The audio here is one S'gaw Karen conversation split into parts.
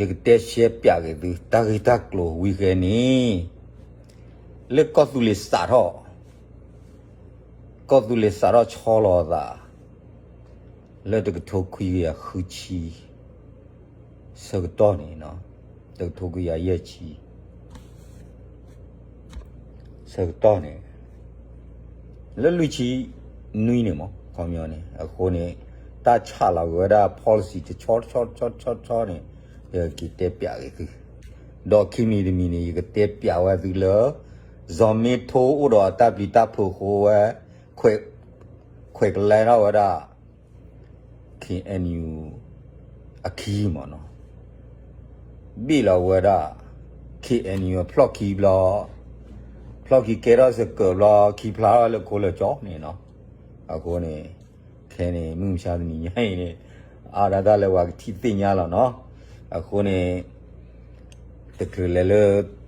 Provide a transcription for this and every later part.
ယကတဲရှဲပၠးက့ၤသု တၢ်ဂ့ၢ်တၢ်ကျိၤဝံၤဃဲန့ၣ် လၢကီၢ်သူလ့ၤစးထီၣ် ကီၢ်သူလ့ၤစးထီၣ်ဆီလီၤအသး လၢတကထိခွံကယၤဃုဆံ ဆၢကတီၢ်န့ၣ်, တကထိခွံကယၤယဲၢ်ဆံ ဆၢကတီၢ်န့ၣ် လၢလွံၢ်ဆံနွံန့ၣ်မး ခီပညီန့ၣ် အဃိန့ၣ် တၢ်ဆးလီၤက့ၤဝဲဒၣ် policy တဆီဆီဆီဆီန့ၣ် ယက့ၤတဲပၠးက့ၤသု, ဒီးခံမံၤတမံၤန့ၣ် ယကတဲပၠးဝဲသုလၢ စီၤမ့ထိအိၣ်ဒီးအတၢ်ပျံၤတၢ်ဖုးအဃိဝဲ ခွဲးကလဲထီၣ်ဝဲဒၣ် KNU အခံမးနီၤ, ဘ့ၣ်လီၤဝဲဒၣ် KNU အဖျီၣ်ခံဘျီ, ဖျီၣ်ခံကဲထီၣ်စကၢးဘျီ ခံဖျါထီၣ်လၢခိလၢာ်ကၠီန့ၣ်နီၤ, အဃိန့ၣ် ခဲန့ၣ် မုၢ်မဆါတနံၤညါအံၤန့ၣ် အါဒၣ်တၢ်လၢပှၤကထံၣ်သ့ၣ်ညါလီၤနီၤ, အဃိန့ၣ် တချုးလဲၤလၢ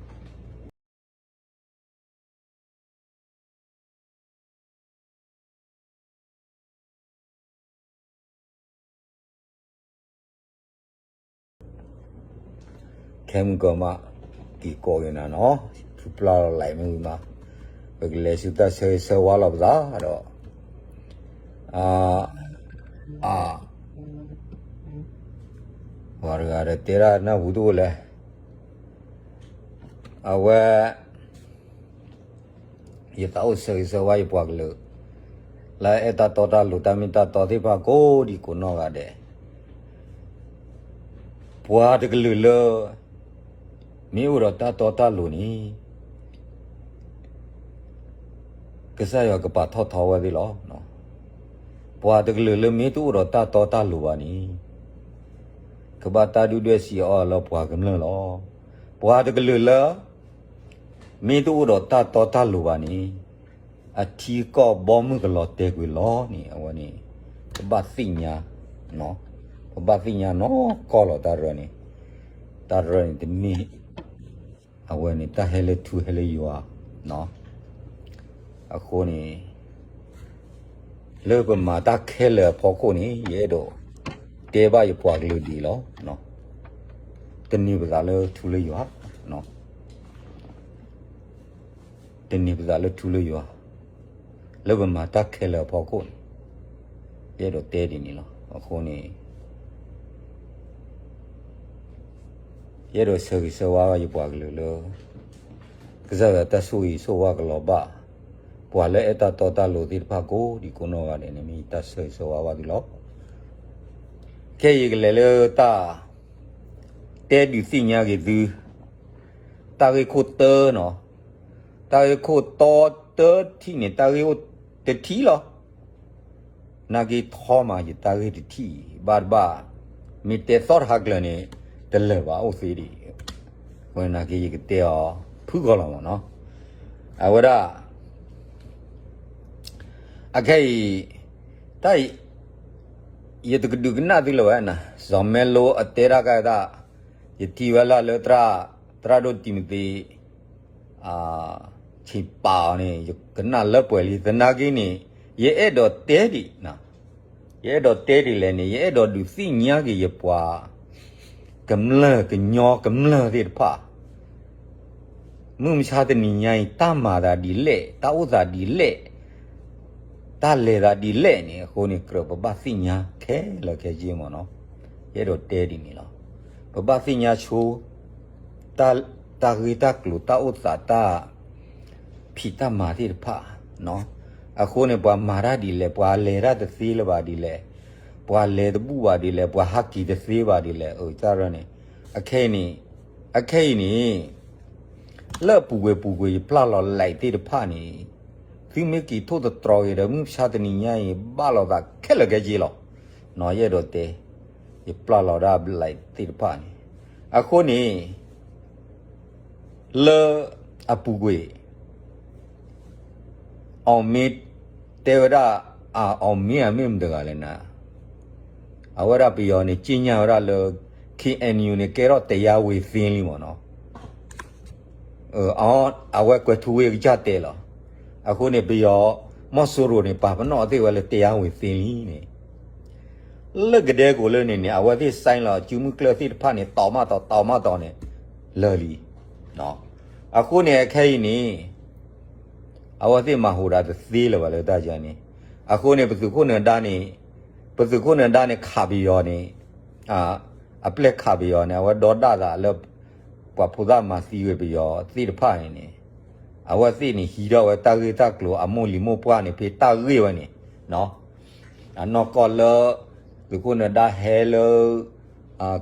ခဲမုၢ်ကီၢ်မး က့ၤကိးက့ၤနၤနီၤ, ထူပျၢ်လီၤလံာ်မ့ၢ်ဝံၤမး, ပကလဲၤဆူတၢ်ဆၢဂ့ၤဆၢဝါလီၤပသးဒီး, အ, အ, ပှၤတဂၤဒီးတဲဒၣ်နၢ်ဟူတအိၣ်လဲၣ်, အဝဲ ယသးအိၣ်ဆၢဂ့ၤဆၢဝါယပှၤကလုာ် လၢအဲၣ်တၢ်တီတၢ်လိၤ တၢ်မ့ၢ်တၢ်တီသ့ၣ်တဖၣ်ကိးဒံကိးနီၢ်ဂၤဒဲး, ပှၤတကလုာ်လၢ မ့ၢ်အိၣ်ဒီးတၢ်တီတၢ်လိၤန့ၣ် ကစၢ်ယွၤကပာ်ထီၣ်ထီဝဲသ့ၣ်လီၤ. ပှၤတကလုာ်လၢမ့ၢ်တအိၣ်ဒီးတၢ်တီတၢ်လိၤဘၣ်န့ၣ် ကဘၣ်တၢ်ဒုၣ်ဒွဲၣ်စံးအီၤလၢပှၤကမျၢၢ်လီၤ. ပှၤတကလုာ်လၢ မ့ၢ်တအိၣ်ဒီးတၢ်တီတၢ်လိၤဘၣ်န့ၣ် အထံကီၢ်ဘီမုၢ်ကလီၤတဲာ်ကွံာ်လီၤန့ၣ် အဝဲန့ၣ် ပဘၣ်သ့ၣ်ညါ, ပဘၣ်သ့ၣ်ညါနီၢ်ကီၢ်လီၤတၢ်ရၢန့ၣ်, တၢ်ရၢန့ၣ်တမ့ၢ် အဝဲန့ၣ်တၢ်ဟဲလၢထူဟဲလၢယွၤ အဃိန့ၣ် လၢပမၤတၢ်ခဲလၢာ်အဖီခိၣ်န့ၣ် ယအဲၣ်ဒိးတဲဘၣ်ယပှၤကလုာ်ဒ်အံၤလီၤ. တန့ၢ်ပသးလၢထူလၢယွၤ, တန့ၢ်ပသးလၢထူလၢယွၤ, လၢပမၤတၢ်ခဲလၢာ်အဖီခိၣ်န့ၣ် ယအဲၣ်ဒိးတဲဒ်န့ၣ်လီၤ. အဃိန့ၣ် ယအဲၣ်ဒိးဆၢဂ့ၤဆၢဝါဘၣ်ယပှၤကလုာ်လၢ ကစၢ်ယွၤတၢ်ဆိၣ်ဂ့ၤဆိၣ်ဝါကလီၤဘၣ် ပှၤလၢအဲၣ်တၢ်တီတၢ်လိၤသ့ၣ်တဖၣ်ကိးဒံကိးနီၢ်ဂၤဒဲးန့ၣ် မ့ၢ်ယတၢ်ဆၢဂ့ၤဆၢဝါဘၣ်သုလီၤ. ခဲအံၤယကလဲၤလၢတၢ် တဲဒုးသ့ၣ်ညါက့ၤသု တၢ်ဂ့ၢ်ခိၣ်တၢနီၤ, တၢ်ဂ့ၢ်ခိၣ်တီတၢထံၣ်န့ၣ် တၢ်ဂ့ၢ်အိၣ်တထံၣ်လီၤ. နာ်က့ထီမးယတၢ်ဂ့ၢ်တထံၣ်ဘၣ်တဘၣ်, မ့ၢ်တဲသီၣ်တဟါကျၢၤန့ၣ် တလၢာ်ဘၣ်အိၣ်သ့ဒံး, ဝဲနာ်က့ယကတဲအီၤဖုၣ်ကီၢ်လီၤမးနီၤ. အဝဲဒၣ် အခဲအံၤ တၢ်အံၤ ယတကဒုးကနၣ်သုလၢၤဝဲနီၤ, စီၤမဲလိအတဲတၢ်ကါတၢ်, ယထံၣ်ဝဲလၢလၢ သရၣ်ဒိၣ်တံၤမသ့း ဆံးပာ်အီၤန့ၣ် ယကနၣ်လၢပှဲၤလံ. သနာ်က့န့ၣ် ယအဲၣ်ဒိးတဲဒံး, ယအဲၣ်ဒိးတဲဒ်လဲၣ်န့ၣ် ယအဲၣ်ဒိးဒုးသ့ၣ်ညါက့ၤယပှၤ ကမျၢၢ်ကညီကမျၢၢ်သ့ၣ်တဖၣ် မုၢ်မဆါတနံၤညါအံၤ တၢ်မၤသးဒ်လဲၣ်, တၢ်အိၣ်သးဒ်လဲၣ်, တၢ်လဲၤသးဒ်လဲၣ်န့ၣ် အဃိန့ၣ် ကြၢးပဘၣ်သ့ၣ်ညါခဲလၢာ်ခဲဆ့မးနီၤ. ယအဲၣ်ဒိးတဲဒ်န့ၣ်လီၤ. ပဘၣ်သ့ၣ်ညါဆိ တၢ်ဂ့ၢ်တၢ်ကျိၤ တၢ်အိၣ်သး တၢ်ဖံးတၢ်မၤသ့ၣ်တဖၣ်, အဃိန့ၣ် ပှၤမၤတၢ်ဒ်လဲၣ်, ပှၤလဲၤတၢ်တသ့လၢၤဘၣ်ဒ်လဲၣ်, ပှၤလဲၤတဘူၣ်ဘၣ်ဒ်လဲၣ်, ပှၤဟးက့ၤတသ့ဘၣ်ဒ်လဲၣ်, အတၢ်ရၢန့ၣ် အခဲအံၤန့ၣ်, အခဲအံၤန့ၣ် လၢအပူၤကွံာ်ပူၤကွံာ် ယပျၢ်လီၤလံာ်သ့ၣ်တဖၣ်န့ၣ် သုမ့ၢ်က့ၤထိၣ်သတြီၤက့ၤဒီး မုၢ်မဆါတနံၤညါအံၤ ဘၣ်လိာ်သးခဲလၢာ်ခဲဆ့လီၤ. ယအဲၣ်ဒိးတဲ, ယပျၢ်လီၤဒၣ်လံာ်သ့ၣ်တဖၣ်န့ၣ်, အဃိန့ၣ် လၢအပူၤကွံာ် အီၣ်မ့ၢ်တဲဝဲဒၣ်, အီၣ်မ့ၢ်အမ့ၢ်မတၤတဂၤလဲၣ်နၤ, အဝဲဒၣ်ပယီၤန့ၣ် ကြေညာဝဲဒၣ်လၢ KNU န့ၣ် ကဲထီၣ်တရားဝင်သင့်လံမးနီၤ. အဝဲကွဲးထူဝ့အကစၢ်တဲလီၤ. အဃိန့ၣ် ပယီၤ မီၢ်စိရိၤန့ၣ် ပာ်ပနီၣ်သ့ၣ်ဝဲလၢ တရားဝင်သင့်လံန့ၣ်, လၢကဒဲကိးလၢန့ၣ်န့ၣ် အဝဲသ့ၣ် sign လီၤ စုမုၢ်ကျၢၢ်သ့ၣ်တဖၣ်န့ၣ် တီၤမးတီၤ တီၤမးတီၤန့ၣ် လၢာ်လံ. အဃိန့ၣ် အခဲအံၤန့ၣ် အဝဲသ့ၣ်မၤဟူးဒၣ်တသ့လၢၤဘၣ်လၢတၢ်ယၤန့ၣ်, အဃိန့ၣ် ပသုးခိၣ်နၢၤဒါန့ၣ်, ပသုးခိၣ်နၢၤဒါန့ၣ် ခးပယီၤန့ၣ်, အပျဲၢ်ခးပယီၤန့ၣ် အဝဲဒီဒၣ်သးလၢ ပှၤဖိသၣ်မၤသံဝဲပယီၤသ့ၣ်တဖၣ်န့ၣ်န့ၣ်, အဝဲသ့ၣ်န့ၣ် ဟံးထီၣ်ဝဲတၢ်ဂ့ၢ်တၢ်ကျိၤအမိၢ်လံၤမိၢ်ပှၢ်န့ၣ် ဖဲတၢ်ဂ့ၢ်ဝဲန့ၣ်, အနီၢ်ကီၢ်လၢ သုးခိၣ်နၢၤဒါဟဲလၢ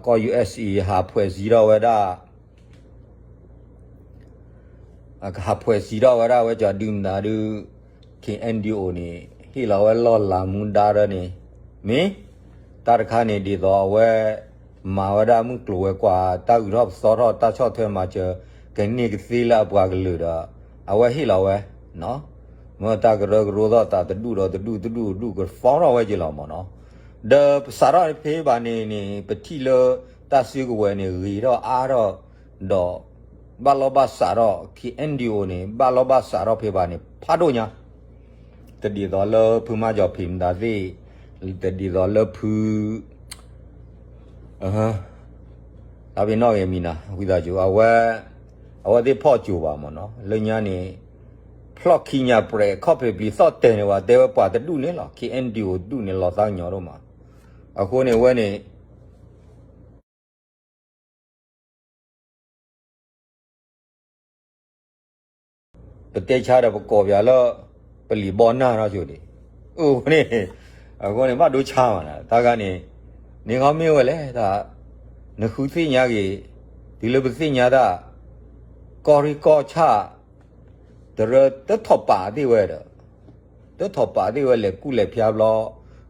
ကီၢ် ယူၢ်အ့းအ့ ဟးဖှဲးစံးထီၣ်ဝဲဒၣ် ကဟးဖှဲးစံးထီၣ်ဝဲဒၣ်ဝဲကၠီဒုမတၤဒု ခ့ၣ်အဲၣ်ယူၣ်အိၣ်န့ၣ် ဟ့ၣ်လီၤဝဲလီၢ်လၤမူဒါဒီးန့ၣ်, မ့ၢ်တၢ်တခါန့ၣ် ဒ်သိးအဝဲ မၤဝဲဒၣ်မုၢ်ကျိၤဝဲၤကွာ် တၢ်ဂုၤထီၣ်ပသီထီၣ် တၢ်ဆီၣ်ထွဲမၤစၢၤ ကန့ၢ်ကသ့လၢအပှၤကလုာ်ဒီး အဝဲဟ့ၣ်လီၤဝဲ မ့ၢ်တၢ်ကရၢကရိသီၣ်သးတဒူၣ်ဒီးတဒူၣ်တဒူၣ်တဒူၣ် ကဖီထီၣ်ဝဲက့ၤလီၤမ့ၢ်နီၤ. ဒီးပစးထီၣ်ဖဲဘၣ်န့ၣ်န့ၣ် ပထံၣ်လၢတၢ်စုကဝဲၤန့ၣ် ဂ့ၤထီၣ်အါထီၣ်ဒီး ဘၣ်လီၢ်ဘၣ်စးထီၣ် ခ့ၣ်အဲၣ်ယူၣ်အိၣ်န့ၣ် ဘၣ်လီၢ်ဘၣ်စးထီၣ်ဖဲဘၣ်န့ၣ် ဖးဒိၣ်ညါ တဒ်သိးလၢဖုမၤကၠီၣ်ဖံးမတၤသ့ၣ်, တဒ်သိးလၢဖု တၢ်ဖဲနီၣ်ဂ့ၤမံၤနၤ ဝံသးစူၤ အဝဲ အဝဲသ့ၣ်ဖီၣ်ကၠိၤဘၣ်မ့ၢ်နီၤ လၢညါန့ၣ် ဖျီၣ်ခံညါပြဲး ခီၣ်ဖံးပျံၤသီၣ်တဲာ်န့ၣ် ပှၤတဲဝဲပှၤတဒူၣ်န့ၣ်လီၤ ခ့ၣ်အဲၣ်ယူၣ်အိၣ်တဒူၣ်န့ၣ် လီၤသးကညီၤဒိၣ်မး. အဃိန့ၣ် အဝဲန့ၣ် ပတဲဆါဒီးပကိးပၠးလၢ ပလံာ်ဘီနၢ်ထီၣ်ဆိဒံး, အိၣ်န့ၣ်, အဃိန့ၣ် ဘၣ်ဒိဆါမးနၤ တၢ်ဂၤန့ၣ်, န့ၣ်ခီမ့ၢ်ဝဲလဲၣ်, နဃုသ့ၣ်ညါဂ့ၤ, တုၤလၢပသ့ၣ်ညါတၢ်, ကီၢ်ရ့ၣ်ကီၢ်ဆၣ်, တရၢတထီၣ်ပာ်သ့ၣ်ဝဲဒီး တထီၣ်ပာ်သ့ၣ်ဝဲလဲၤကူၣ်လဲၤဖျါဘျီ,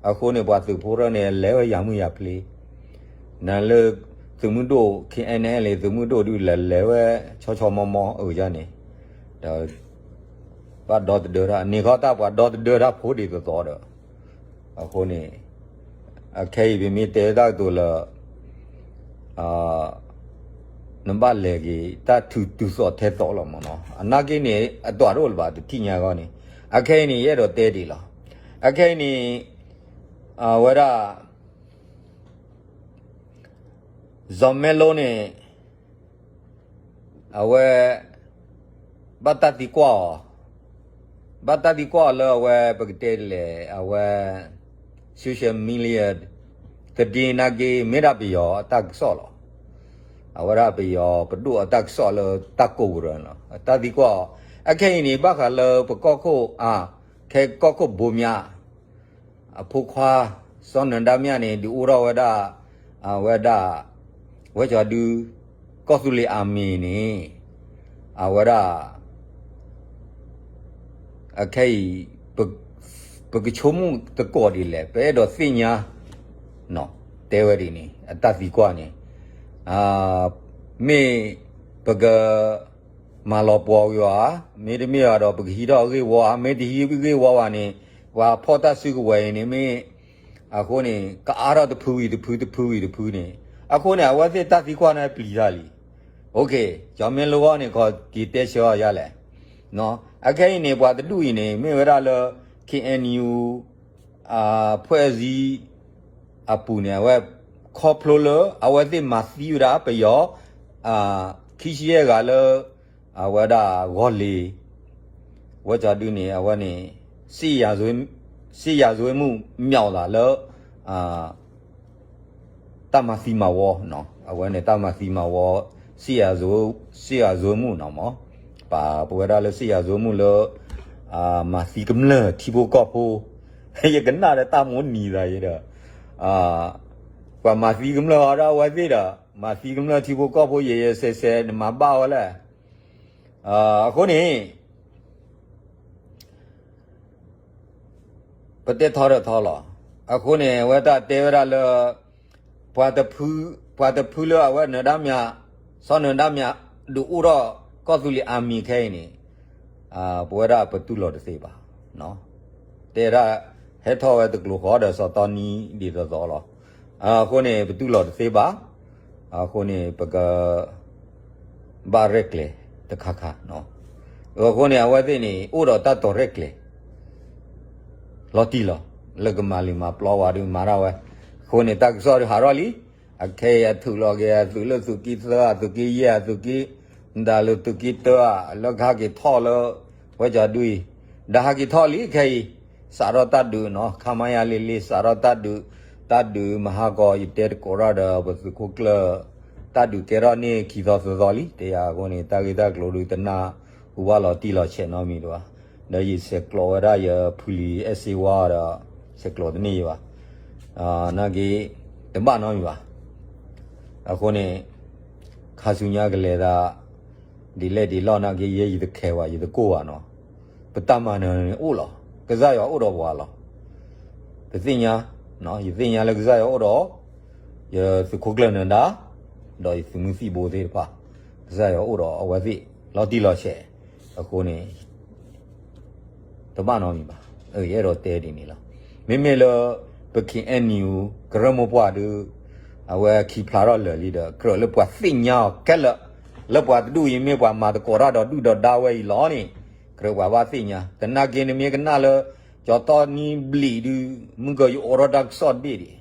အဃိန့ၣ် ပှၤသုးဖိထၢၣ်န့ၣ် လဲၤဝဲယၤမုၢ်ယၤဖျ့, နလၢ သုးမုၢ်ဒိၣ် ခ့ၣ်အဲၣ်ယူၣ်အိၣ် သုးမုၢ်ဒိၣ်ဒုးလဲၤလဲၤဝဲ ဆီဆီမီမီ အၢယၤန့ၣ်, ဒီး ဘၣ်ဒီသဒၢတၢ် န့ၣ်ခီတၢ်ပှၤဒီသဒၢတၢ်ဖိဒ်သိးသိးဒီး, အဃိန့ၣ်, အခဲအံၤပမ့ၢ်တဲတၢ်ကတိၤလၢ နဘၣ်လဲၤက့ၤ တၢ်ထုးတုၤသိးထဲသိးလီၤမ့ၢ်နီၤ အနာ်က့န့ၣ် အတၢ်တအိၣ်လၢၤဘၣ် တထံၣ်ညါဂီၢ်န့ၣ်, အခဲအံၤန့ၣ် ယအဲၣ်ဒိးတဲဒ်လီၤ, အခဲအံၤန့ၣ်, အဝဲဒၣ် စီၤမဲလိန့ၣ် အဝဲ ဘၣ်တၢ်သံကွၢ်အီၤ, ဘၣ်တၢ်သံကွၢ်အီၤလၢအဝဲ ပကတဲဒ်လဲၣ် အဝဲ social media သဒ့နာ်က့ မ့ၢ်ဒၣ်ပယီၤအတၢ်ကစီၣ်လီၤ. အဝဲဒၣ်ပယီၤပဒိၣ်အတၢ်ကစီၣ်လၢတၢ်ကိးကရၢလီၤ. တၢ်သံကွၢ်အီၤ, အခဲအံၤန့ၣ် ဘၣ်ဃးလၢပကီၢ်ခိၣ်, ခဲကီၢ်ခိၣ်ဘိမၠး အဖိခွါ စီၤနၢၤဒါမၠးန့ၣ် ဒုးအိၣ်ထီၣ်ဝဲဒၣ်, အဝဲဒၣ်, ဝဲကီၤဒု, ကီၢ်သူလ့ၤအမံၤန့ၣ်, အဝဲဒၣ်, အခဲအံၤ, ပကဆိကမိၣ်သကိးဒ်လဲၣ် ပအဲၣ်ဒိးသ့ၣ်ညါ, တဲဝဲဒ်န့ၣ် အတၢ်သံကွၢ်န့ၣ်, မ့ၢ်ပက မၤလီၤပှီၤက့ၤအီၤဧါ, မ့တမ့ၢ်ဘၣ်ဒီး ပကဟံးထီၣ်အဂ့ၢ်ဝီဧါ, မ့ၢ်တဟံးအဂ့ၢ်ဝီဘၣ်န့ၣ်, ပှၤဖီၣ်တၢ်စုကဝဲၤအံၤန့ၣ်မ့ၢ်, အဃိန့ၣ် ကအါထီၣ်တဖုဝံၤတဖု တဖုဝံၤတဖုန့ၣ်, အဃိန့ၣ် အဝဲသ့ၣ်တၢ်သံကွၢ်န့ၣ်ပျံၤတၢ်လံ. စီၤမဲလိဂီၢ်န့ၣ် ခီက့ၤတဲဆၢအီၤယါလဲၣ်. အခဲအံၤန့ၣ် ပှၤတဒူၣ်အံၤန့ၣ် မ့ၢ်ဝဲဒၣ်လၢ ခ့ၣ်အဲၣ်ယူၣ် ဖှဲးစံ အပူၤန့ၣ် အဝဲ ခီဖျိလၢ အဝဲသ့ၣ်မၤသံဝဲဒၣ်ပယီၤ ခံဆံယဲၢ်ဂၤလၢ အဝဲဒၣ်ဂီၤလ့ၤ ဝဲကီၤဒုန့ၣ် အဝဲန့ၣ် စစ်ရာဇဝတ်မှု မြောက်တာလၢ တၢ်မၤသံမၤဝီ, အဝဲန့ၣ် တၢ်မၤသံမၤဝီ စစ်ရာဇဝတ်မှု နီၤမး, ပာ်ပဝဲဒၣ်လၢ စစ်ရာဇဝတ်မှု လၢ မၤသံကမျၢၢ်ထံဖိကီၢ်ဖိ, ယကနၣ်ဒီးတၢ်မိၣ်နံၤသးယဲဒီး, ပှၤမၤသံကမျၢၢ်အီၤဒၣ်အဝဲသ့ၣ်ဒီး မၤသံကမျၢၢ်ထံဖိကီၢ်ဖိ ယဲယဲဆဲးဆဲး နမၤဘၣ်ဝဲလဲၣ်. အဃိန့ၣ် ပတဲထီဒီးထီလီၤ. အဃိန့ၣ် အဝဲတၢ်တဲဝဲဒၣ်လၢ ပှၤတဖု, ပှၤတဖုလၢအဝဲနၢၤဒါမၠး, စီၤနၢၤဒါမၠး ဒုးအိၣ်ထီၣ်ကီၢ်သူလ့ၤအမံၤခဲအံၤန့ၣ်, ပဝဲဒၣ်ပတူၢ်လိာ်တသ့ဘၣ်. တဲဒၣ် ဟဲထီၣ်ဝဲတကျိၤဃီဒီးစီၤတီနံဒ်သိးသိးလီၤ. အဃိန့ၣ် ပတူၢ်လိာ်တသ့ဘၣ်. အဃိန့ၣ် ပက ဘၣ်ရဲၣ်ကျဲၤတခါခါ. အဃိန့ၣ် အဝဲသ့ၣ်န့ၣ် အိၣ်ဒီးတၢ်တီၤရဲၣ်ကျဲၤ လီၤတံၢ်လီၤ. လၢကမၤလံာ်မၤပျီဝဲဒုးမၤဒၣ်ဝဲ. အဃိ အဃိန့ၣ် တၢ်ကစီၣ်ဒုးဟးထီၣ်လံ, အခဲအံၤအထုးလီၤက့ၤအသုးလၢသုးက့သၢ အသုးက့ယဲၢ် အသုးက့ ဒၣ်လၢသုးက့တၢအ လၢကဟဲက့ၤထီၣ်လၢ ဝဲကၠီဒုအံၤ, ဒီးဟဲက့ၤထီၣ်လံခဲအံၤ, စးထီၣ်တၢ်ဒုးနီၤ ခမရ လေးလေး စးထီၣ်တၢ်ဒုး, တၢ်ဒုးမဟါကီး ယတဲတကိးရၣ်ဒီးပသုးခိၣ်ကျၢၢ်, တၢ်ဒုးကဲထီၣ်န့ၢ်ခံသီသၢသီလံ, တယၤအဃိန့ၣ် တၢ်ဂ့ၢ်တၢ်ကျိၤဒုးတနၢ်ဟူဘၣ်လီၤတံၢ်လီၤဆဲးနီတမံၤဒံးဘၣ်, ဒီးယဆဲးကျိးဝဲဒၣ်ယဖုလံၤအဲၣ်စ့ဝါဒီး ဆဲးကျိးတန့ၢ်ယဘၣ် နာ်က့ တဘၣ်နီတမံၤဘၣ်. အဃိန့ၣ် ခါဆူညါကလဲၤသး ဒ်လဲၣ်ဒ်လဲၣ်နာ်က့ ယဲယတခဲဘၣ် ယတကိၢ်ဘၣ်နီၤ, ပတၢ်မၤနၢၤန့ၣ်အိၣ်လီၤ, ကစၢ်ယွၤအိၣ်ဒီးပှၤလီၤ. ပသ့ၣ်ညါ, ယသ့ၣ်ညါလၢကစၢ်ယွၤအိၣ်ဒီး ယသုးခိၣ်ကျၢၢ်နၢၤဒါ ဒီးယသုးမုၢ်သံၣ်ဘိသ့ၣ်တဖၣ်, ကစၢ်ယွၤအိၣ်ဒီးအဝဲသ့ၣ် လီၤတံၢ်လီၤဆဲး, အဃိန့ၣ် တဘၣ်နီတမံၤဘၣ်. ယအဲၣ်ဒိးတဲဒ်န့ၣ်လီၤ. မ့မ့ၢ်လၢ ပ ခ့ၣ်အဲၣ်ယူၣ် ကရၢမိၢ်ပှၢ်ဒုး အဝဲခံဖျါထီၣ်လၢာ်လံဒီး ကြၢးလၢပှၤသ့ၣ်ညါအီၤခဲလၢာ်, လၢပှၤတဒူၣ်အံၤမ့ၢ်ပှၤမၤသကိးတၢ်ဒီးဒုၣ်ဒီးဒါဝဲအံၤလီၤန့ၣ် ကြၢးပှၤဘၣ်သ့ၣ်ညါ, သနာ်က့န့ၣ်မ့ၢ်ကနၣ်လၢ ကၠီတီနံဘျံးဒုး မုၢ်ကၢယအိးထီၣ်တၢ်ကစီၣ်တဘ့ၣ်ဒံး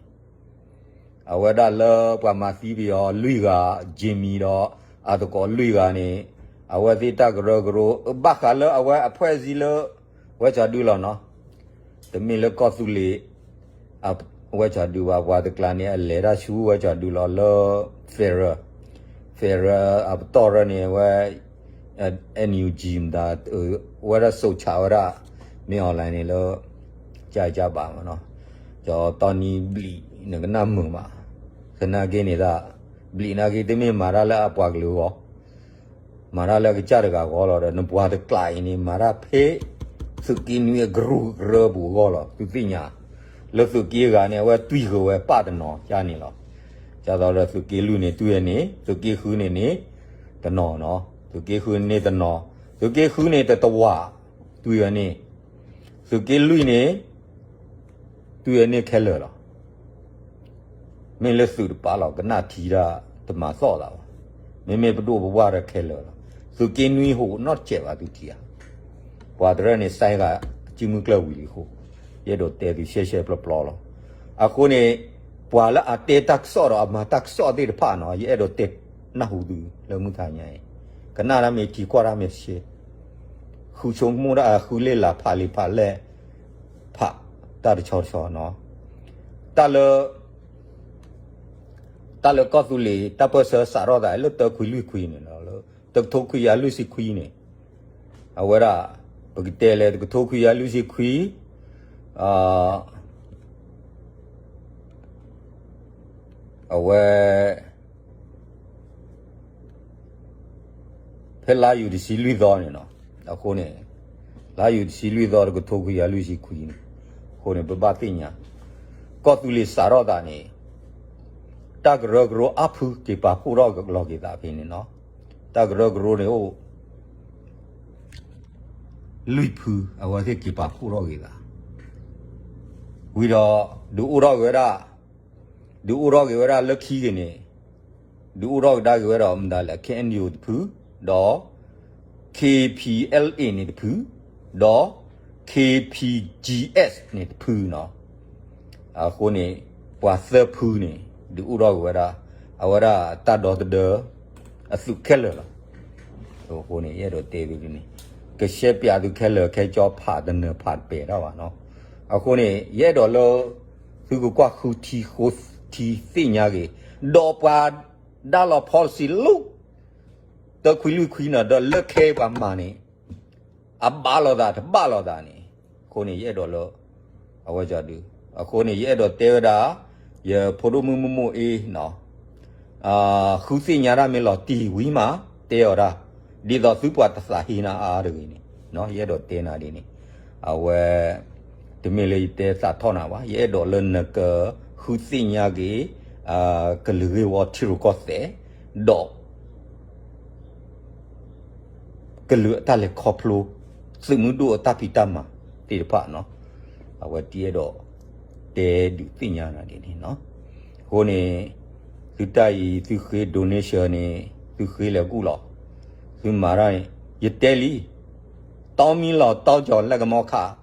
အဝဲဒၣ်လၢပှၤမၤသံပယီၤလွံၢ်ဂၤ Jimmy ဒီး အသကိးလွံၢ်ဂၤန့ၣ် အဝဲသ့ၣ်တၢ်ကရၢကရိ ဘၣ်ဃးလၢအဝဲအဖွဲ့အစည်းလၢ ဝဲကၠီဒုလီၤနီၤ, တမ့ၢ်လၢကီၢ်သူလ့ၤ ဝဲကၠီဒုဘၣ်, ပှၤတကျါန့ၣ် အလဲၤတၢ်ဆူဝဲကၠီဒုလီၤလၢ federal, federal အပတီၢ်ရၢန့ၣ် အဝဲ NUG မတၤ ဝဲဒၣ်စိာ်ဆးဝဲဒၣ် မ့ၢ် online န့ၣ်လၢ ကၢ်ကၢ်ဘၣ်မနီၤ, ကၠီတီနံဘျံး နကနၣ်မုာ်မး, သနာ်က့န့ၣ်ဒၣ် ဘျံးနာ်က့တမ့ၢ်မၤတၢ်လၢအပှၤကလုာ်အဂီၢ် မၤတၢ်လၢအကစၢ်တဂၤအဂီၢ်လီၤဒီး နပှၤတကျါအံၤန့ၣ် မၤတၢ်ဖဲ သုးက့နွံအကရူၢ်ကရၢပူၤအဂီၢ်လီၤ. သုသ့ၣ်ညါ လၢသုးက့အဂၤန့ၣ် အဝဲတွံၢ်ဃုာ်ဝဲပၣ်တနီၤယါန့ၣ်လီၤ. ဒ်သိးဒီးသုးက့လွံၢ်န့ၣ်တွံၢ်ဝဲန့ၣ်, သုးက့ဃုန့ၣ်န့ၣ် တနီၤနီၤ, သုးက့ဃုန့ၣ်တနီၤ, သုးက့ဃုန့ၣ်တတဝာ် တွံၢ်ဝဲန့ၣ်, သုးက့လွံၢ်န့ၣ် တွံၢ်ဝဲန့ၣ်ခဲလၢာ်လီၤ. မ့ၢ်လၢသုးတပာ်လီၤ ကနၣ်ထံတၢ်တမၤသီၣ်သးဘၣ်. မ့မ့ၢ်ပဒိၣ်ပပှၢ်တၢ်ခဲလၢာ်လီၤ. သုးက့နွံဟူးနီတစဲးဘၣ်သုထံဧါ. ပှၤတရၢန့ၣ် စဲဂၤ ကံၢ်မုၢ်ကျၢၢ်ဝံၤလံအဃိ, ယအဲၣ်ဒိးတဲသုရှဲရှဲပျီပျီလီၤ. အဃိန့ၣ် ပှၤလၢအတဲတၢ်ကစီၣ်ဒီးအမၤတၢ်ကစီၣ်သ့ၣ်တဖၣ်နီၤ ယအဲၣ်ဒိးတဲနၢ်ဟူသုလၢမုၢ်ထါညါအံၤ, ကနၣ်တၢ်မ့ၢ်ထံကွၢ်တၢ်မ့ၢ်ရှဲ ဃုဆိကမိၣ်တၢ် ဃုလ့ၣ်လၤဖးလံာ်ဖးလဲၢ် ဖးတၢ်တဆီတဆီနီၤ. တၢ်လၢ တၢ်လၢကီၢ်သူလ့ၤ တၢ်ပၢၢ်ဆၢစးထီၣ်သးလၢတၢခွံလွံၢ်ခွံန့ၣ်လီၤ, လၢတကထိခွံကယၤလွံၢ်ဆံခွံန့ၣ်, အဝဲဒၣ် ပကတဲလဲၣ် တကထိခွံကယၤလွံၢ်ဆံခွံ အဝဲ ဖဲလါယူၤတဆံလွံၢ်သီန့ၣ်နီၤ, အဃိန့ၣ် လါယူၤတဆံလွံၢ်သီ တကထိခွံကယၤလွံၢ်ဆံခွံန့ၣ်, အဃိန့ၣ် ပဘၣ်သ့ၣ်ညါ ကီၢ်သူလ့ၤစးထီၣ်သးန့ၣ် တၢ်ကရၢကရိအါဖုက့ၤပာ်ဖှိၣ်ထီၣ်လီၤက့ၤသးဖဲန့ၣ်နီၤ, တၢ်ကရၢကရိန့ၣ်အိၣ် လွံၢ်ဖု အဝဲသ့ၣ်က့ၤပာ်ဖှိၣ်ထီၣ်က့ၤသး, ဝံၤဒီး ဒုးအိၣ်ထီၣ်က့ၤဝဲဒၣ် ဒုးအိၣ်ထီၣ်က့ၤဝဲဒၣ်လၢခံက့ၤန့ၣ်, ဒုးအိၣ်ထီၣ်ကဒါက့ၤဝဲဒီးမတၤလဲၣ် KNU တဖု, ဒီး KPLA န့ၣ်တဖု, ဒီး KPGS န့ၣ်တဖုနီၤ. အဃိန့ၣ် ပှၤသၢဖုန့ၣ် ဒုးအိၣ်ထီၣ်က့ၤဝဲဒၣ် အဝဲဒၣ်တၢ်ဒီသဒၢ အသုးခဲလၢာ်လီၤ. အဃိန့ၣ် ယအဲၣ်ဒိးတဲသုန့ၣ် ကရှဲပၠးသုခဲလၢာ်ခဲကၠီဖးတနၢၤဖးတပဲာ်တၢ်ဘၣ်နီၤ. အဃိန့ၣ် ယအဲၣ်ဒိးလၢ သုကကွၢ်ဃုထံဃိထံသ့ၣ်ညါက့ၤ, ဒီးပှၤဒါလီၤ policy လၢ တၢခွံလွံၢ်ခွံနီၤ ဒီးလၢခဲပှၤမၤန့ၣ် အဘၣ်လိာ်သးတဘၣ်လိာ်သးန့ၣ်, အဃိန့ၣ် ယအဲၣ်ဒိးလၢ အဝဲကၠီဒုး, အဃိန့ၣ် ယအဲၣ်ဒိးတဲဝဲဒၣ် ယဖိဒိၣ်မုၣ်မုၢ်မိၢ်အ့နီၤ ဃုသ့ၣ်ညါတၢ်မ့ၢ်လီၤတံၢ်ဝံၤမး တဲအီၤဒၣ်, ဒ်သိးသုပှၤတသးဟ့နၤအါအါတဂ့ၤန့ၣ်, ယအဲၣ်ဒိးတဲနၤဒ်န့ၣ်, အဝဲ တမ့ၢ်လၢယတဲသးထီၣ်နၤဘၣ်, ယအဲၣ်ဒိးလၢနကဃုသ့ၣ်ညါက့ၤ ကလုာ်ဂ့ၢ်ဝီထံရူၢ်ကီၢ်သဲး, ဒီး ကလုာ်အတၢ်လဲၤခီဖျိ သုးမုၢ်ဒိၣ်အတၢ်ဖံးတၢ်မၤသ့ၣ်တဖၣ်နီၤ, အဝဲတအဲၣ်ဒိးတဲဒုးသ့ၣ်ညါနၤဒ်န့ၣ်နီၤ. အဃိန့ၣ် သုတၢ်အံၤ သုဃ့ donation န့ၣ် သုဃ့လဲၤကူၣ်လီၤ. သုမၤတၢ်န့ၣ် ယတဲလံ, တီမံလီၤတီကၠီၤ လဲကမီခး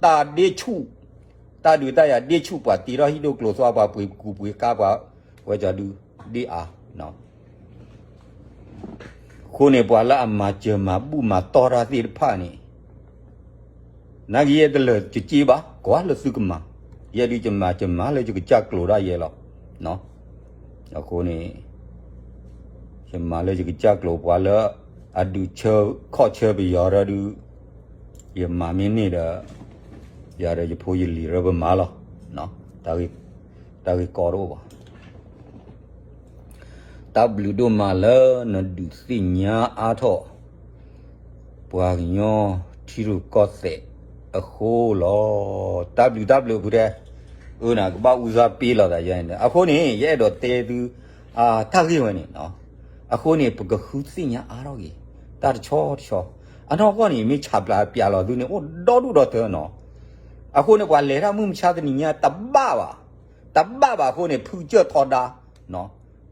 တၢ်ဒ့ဆူၣ် တၢ်ဒုးတၢ်ယၤဒ့ၣ်ဆူၣ် ပှၤတ့ထီၣ်ဟံၣ်ဒိၣ်ကျိၤသွါ ပှၤပှ့ၤကူပှ့ၤကါ ပှၤဝဲကၠီဒုဒ့ၣ်အါ အဃိန့ၣ် ပှၤလၢအမၤစၢၤမၤဘူၣ်မၤတီၢ်တၢ်သ့ၣ်တဖၣ်န့ၣ် နာ်က့ယဲတလၢာ်ကက့ဘၣ် ကွၢ်လၢသုကမၤ, ယဲဒုးယမၤ ယမၤလၢယကစၢ်ကျိၤဒၣ်ယဲလီၤ. အဃိန့ၣ် ယမၤလၢယကစၢ်ကျိၤ ပှၤလၢအဒုးဆၢခီၣ်ဆၢပယီၤရၢဒုး ယမၤမ့ၢ်န့ၢ်ဒီး ယၤဒီးယဖိယလံၤရၢပမၤလီၤ. တၢ်ဂ့ၢ်ကီတအိၣ်ဘၣ်. တၢ်ဘျုးဒိၣ်မးလၢနဒုးသ့ၣ်ညါအါထီၣ် ပှၤကညီထံရူၢ်ကီၢ်သဲးအဃိလီၤ. တၢ်ဘျုးတၢ်ဘျုးဖုတဲ, အၢနၤကဘၣ်အူသးပ့လီၤသးယဲန့ၣ် အဃိန့ၣ် ယအဲၣ်ဒိးတဲသု တၢ်ဂ့ၢ်ဝဲန့ၣ်, အဃိန့ၣ် ပကဃုသ့ၣ်ညါအါထီၣ်က့ၤ တၢ်တဆီတဆီ, အနီၢ်ကီၢ်န့ၣ် မ့ၢ်ဆးပျးပျးလီၤသုန့ၣ် အိၣ်ဒီဒူၣ်ဒီထၢနီၤ. အဃိန့ၣ် ပှၤလဲၤတၢ်မုၢ်မဆါတနံၤညါ တဘၣ်ဘၣ်, တဘၣ်ဘၣ်အဃိန့ၣ် ဖုကစၢၢ်ထီဒါ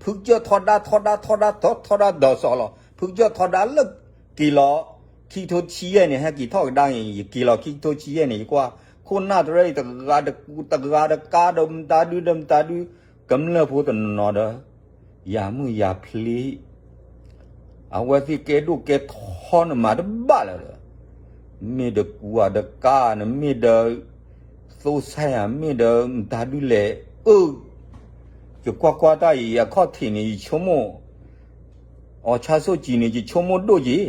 ဖုကစၢၢ်ထီဒါ ထီဒါ ထီဒါ ထီဒါဒီးစီၤလီၤ. ဖုကစၢၢ်ထီဒါလၢက့ၤလီၤ ခံထိဆံယဲၢ်န့ၣ် ဟဲက့ၤထီၣ်ကဒါန့ၣ် ယက့ၤလီၤခံထိဆံယဲၢ်န့ၣ် ယကွၢ် ခိၣ်နၢ်တရၢအံၤ တဂၤတကူ တဂၤတကါဒီးမတၤဒုဒီးမတၤဒု ကမျၢၢ်ဖိတနီၤနီၤဒီး ယၤမုၢ်ယၤဖျ့ အဝဲသ့ၣ်ကဲဒိၣ်ကဲထီနမၤတဘၣ်လၢၤဒီး မ့ၢ်ဒီးကူဧါဒီးကါ နမ့ၢ်ဒီး သိစဲဧါ မ့ၢ်ဒီးမတၤဒုလဲၣ် အၢ ယကွၢ်ကွၢ်တၢ်အံၤ အခီၣ်ထံးန့ၣ် ယဆိကမိၣ် အီၣ်ဆၣ်ဆိၣ်ကံၤန့ၣ် ယဆိကမိၣ်ဒိၣ်က့ၤ,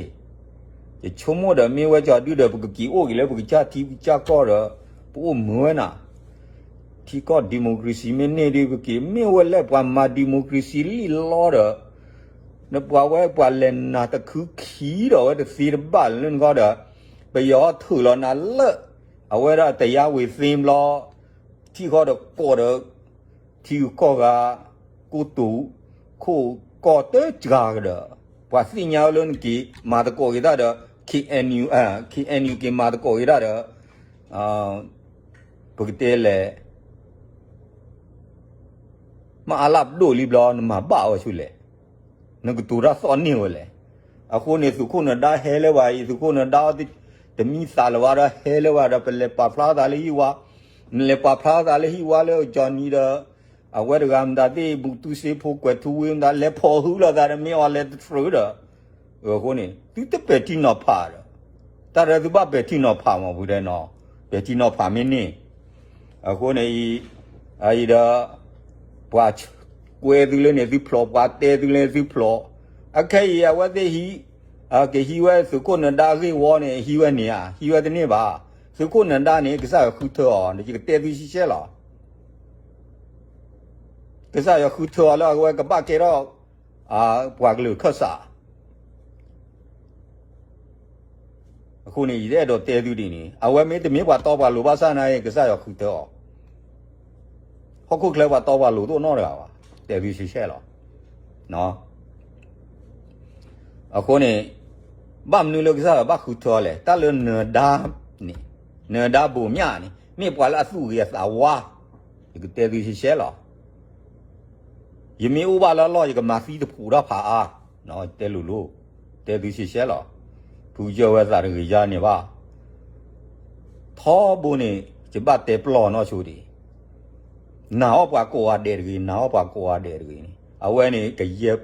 ယဆိကမိၣ်ဒီး မ့ၢ်ဝဲကၠီဒုဒီး ပကက့ၤအိၣ်က့ၤလၢပကစၢ်ထံပကစၢ်ကီၢ်ဒီး ပအိၣ်မုာ်ဝဲနၤ ထံကီၢ် democracy မ့ၢ်န့ၢ်ဒုး ပက့ၤ မ့ၢ်ဝဲလဲၣ် ပှၤမၤ democracy လံၣ်လီဒီး နပှၤဝဲပှၤလဲၤနၤတခုခံဒီး အဝဲတသ့တဘၣ်လၢနဂီၢ်ဒီး ပယီၤထုးလီၤနၤလၢ အဝဲဒၣ် တရားဝင်သင့် ဘျီ ထံဃီဒီးကိးဒီး ထံဂုၤကီၢ်ဂၤ ကိတိာ်ခိၣ်ကီၢ်တကးကဒီး ပှၤသ့ၣ်ညါဝဲလၢနက့ၤ မၤသကိးက့ၤတၢ်ဒီး KNU, KNU က့ၤမၤသကိးက့ၤတၢ်ဒီး ပကတဲလဲၣ် မ့ၢ်အလၣ်ပဒိၣ်လံဘျီ နမၤဘၣ်ဝဲဆူလဲၣ်, နကတိၤတၢ်သီၣ်န့ၢ်ဝဲလဲၣ်. အဃိန့ၣ် သုးခိၣ်နၢၤဒါဟဲလၢၤဘၣ်အံၤ သုးခိၣ်နၢၤဒါ တမံသးလၢၤဘၣ်ဒီး ဟဲလၢၤဘၣ်ဒီး ပလဲၤပာ်ဖျါသးလၢဟံၣ်ဝါ, နလဲၤပာ်ဖျါသးလၢဟံၣ်ဝါလၢကၠီနံၤဒီး အဝဲတဂၤမတၤသ့ၣ် ဘူးတူစ့ဖိ ကွဲးထူဝ့မတၤ လဲၤဖီၣ်ဟုလီၤသးဒီး မ့ၢ်အီၤလဲၤတတြၢၤဒီး အဃိန့ၣ် သုတပဲာ်ထံနီၤဖးဒီး တၢ်ဒီးသုဘၣ်ပဲာ်ထံနီၤဖးမး ပူၤဒဲနီၤ, ပဲာ်ထံနီၤဖးမ့ၢ်န့ၢ် အဃိန့ၣ် အအံၤဒီး ပှၤကွဲသုလၢန့ၣ် သုဖျိး ပှၤတဲသုလၢသုဖျိး, အခဲအံၤ အဝဲသ့ၣ်ဟံး ကဟံးဝဲသုးခိၣ်နၢၤဒါဂ့ၢ်ဝီန့ၣ် ဟံးဝဲန့ၣ်ဧါ, ဟံးဝဲတန့ၢ်ဘၣ်. သုးခိၣ်နၢၤဒါန့ၣ် ကစၢ်ယွၤဃုထၢအီၤ ယကတဲသုရှဲရှဲလီၤ. ကစၢ်ယွၤဃုထၢအီၤလၢအဝဲကဘၣ်ကဲထီၣ် ပှၤကလုာ်ခၢၣ်စး အဃိန့ၣ် ယအဲၣ်ဒိးတဲသုဒ်န့ၣ် အဝဲမ့ၢ်တမ့ၢ်ပှၤတီပှၤလိၤဘၣ်ဆၣ်နာ်က့ ကစၢ်ယွၤဃုထၢအီၤ, ဟီၣ်ခိၣ်ချၢပှၤတီပှၤလိၤတအိၣ်နီတဂၤဘၣ်, တဲသုရှဲရှဲလီၤ. အဃိန့ၣ် ဘၣ်မနုၤလၢကစၢ်ယွၤဘၣ်ဃုထၢအီၤလဲၣ်, တၢ်လၢနၢၤဒါန့ၣ် နၢၤဒါဘိၣ်မၠၣ်န့ၣ် မ့ၢ်ပှၤလၢအသူၣ်ဂ့ၤအသးဝါ, ယကတဲသုရှဲရှဲလီၤ. ယမ့ၢ်အိၣ်ဘၣ်လၢအလီၢ် ယကမၤသံတဖှိးတၢ်ဖးအါ, တဲလိၤလိၤ, တဲသုရှဲရှဲလီၤ. ဖုကစၢၢ်ဝဲသးတဂ့ၤယါန့ၣ်ဘၣ်. ထီဘိန့ၣ် ယဘၣ်တဲပျီနီၢ်ဆိဒံး, နာ်အီၣ်ပှၤကိးဂၤဒဲးတဂ့ၤ, နာ်အီၣ်ပှၤကိးဂၤဒဲးတဂ့ၤန့ၣ် အဝဲန့ၣ်ကယဲၢ်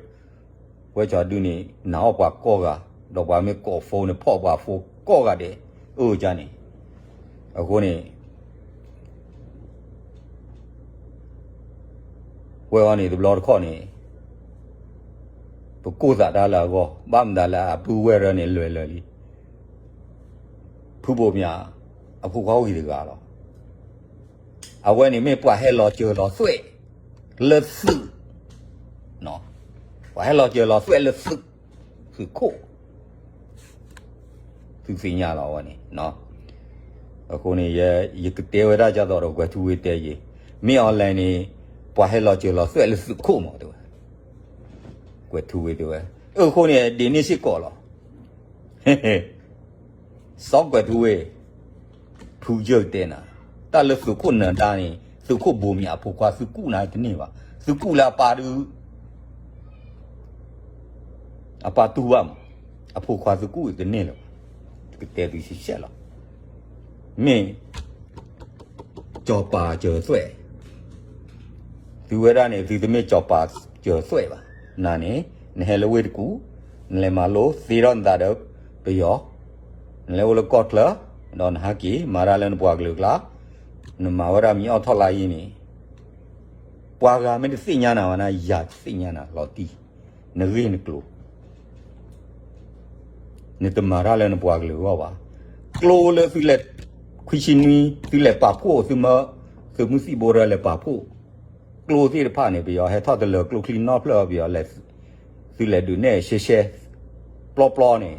ဝဲကၠီဒုန့ၣ် နာ်အီၣ်ပှၤကိးဂၤ, ဒီးပှၤမ့ၢ်ကိး phone န့ၣ် ဖီၣ်ပှၤ phone ကိးဂၤဒဲး, အၢကန့ၣ်, အဃိန့ၣ် ဝဲအီၤန့ၣ် တဘျီတခီၣ်န့ၣ် ပကိၢ်သးတၢ်လၢအဂီၢ်, ဘၣ်မတၤလၢအပုၢ်ဝဲၢ်ရၢန့ၣ် လွဲၤလၢာ်လံ. ဖုဘိၣ်မၠၣ် အဖိခွါအိၣ်ဂ့ၤတဂၤလီၤ. အဝဲန့ၣ်မ့ၢ်ပှၤဟဲလီၤစၢၤလီၤသွဲၣ်လၢသုး, ပှၤဟဲလီၤစၢၤလီၤသွဲၣ်လၢသုး, သုးခိၣ် သုသ့ၣ်ညါလီၤအဝဲန့ၣ်. အဃိန့ၣ် ယကတဲဝဲဒၣ်ဒ်သိးဒီး ကွဲၤထူဝ့တဲယ့ၣ်, မ့ၢ်အီၤလဲၣ်န့ၣ် ပှၤဟဲလီၤစၢၤလီၤသွဲၣ်လၢသုးခိၣ်မးတဲဝဲ, ကွဲၤထူဝ့တဲဝဲ, အဃိန့ၣ် ဒ်န့ၣ်စ့ၢ်ကီးလီၤ. စီၤကွဲၤထူဝ့ ဖုကစၢၢ်တဲနၤ, တၢ်လၢသုးခိၣ်နၢၤဒါန့ၣ် သုးခိၣ်ဘိၣ်မၠၣ်အဖိခွါ သုကူၣ်နၤတန့ၢ်ဘၣ်, သုကူၣ်လၢအပၢ်ဒုး အပၢ်တူၢ်ဘၣ်မး, အဖိခွါသုကူၣ်တန့ၢ်လၢၤဘၣ်, ကတဲသုရှဲရှဲလီၤ. မ့ၢ် က ကၠီၤပၤစၢၤသွဲၣ်, သုဝဲဒၣ်န့ၣ် သုတမ့ၢ်ကၠီၤပၤစၢၤသွဲၣ်ဘၣ်. နၤန့ၣ် နဟဲလၢဝ့ၢ်တကူၣ်, နလဲၤမၤလိသ့ထီၣ်နသးဒီးပယီၤ, နလဲၤအိၣ်လၢကီၢ်ချၢ, ဒီးနဟဲက့ၤမၤတၢ်လၢနပှၤကလုာ်ကျါ, နမၤဝဲဒၣ်မံၤအီၣ်ထီၣ်လါယံၤန့ၣ်, ပှၤဂၤမ့ၢ်တသ့ၣ်ညါနၤဘၣ်န့ၣ် ယၤတသ့ၣ်ညါနၤလီၤတံၢ်, နဂ့ၢ်နကျိၤ နတမၤတၢ်လၢနပှၤကလုာ်အဂီၢ်ဘၣ်. ကျိလၢသုလဲၤ ခွံဆံနွံ သုလဲၤပာ်ဖှိၣ် သုမၢ သုးမုၢ်သံၣ်ဘိရၢလဲၤပာ်ဖှိၣ် ကျိသ့ၣ်တဖၣ်န့ၣ် ပယီၤဟဲထီၣ်တလၢၤကျိချံနီဖျၢၣ် ပယီၤလဲၤ သုလဲၤဒုးနဲၣ်ရှဲရှဲ ပျီပျီန့ၣ်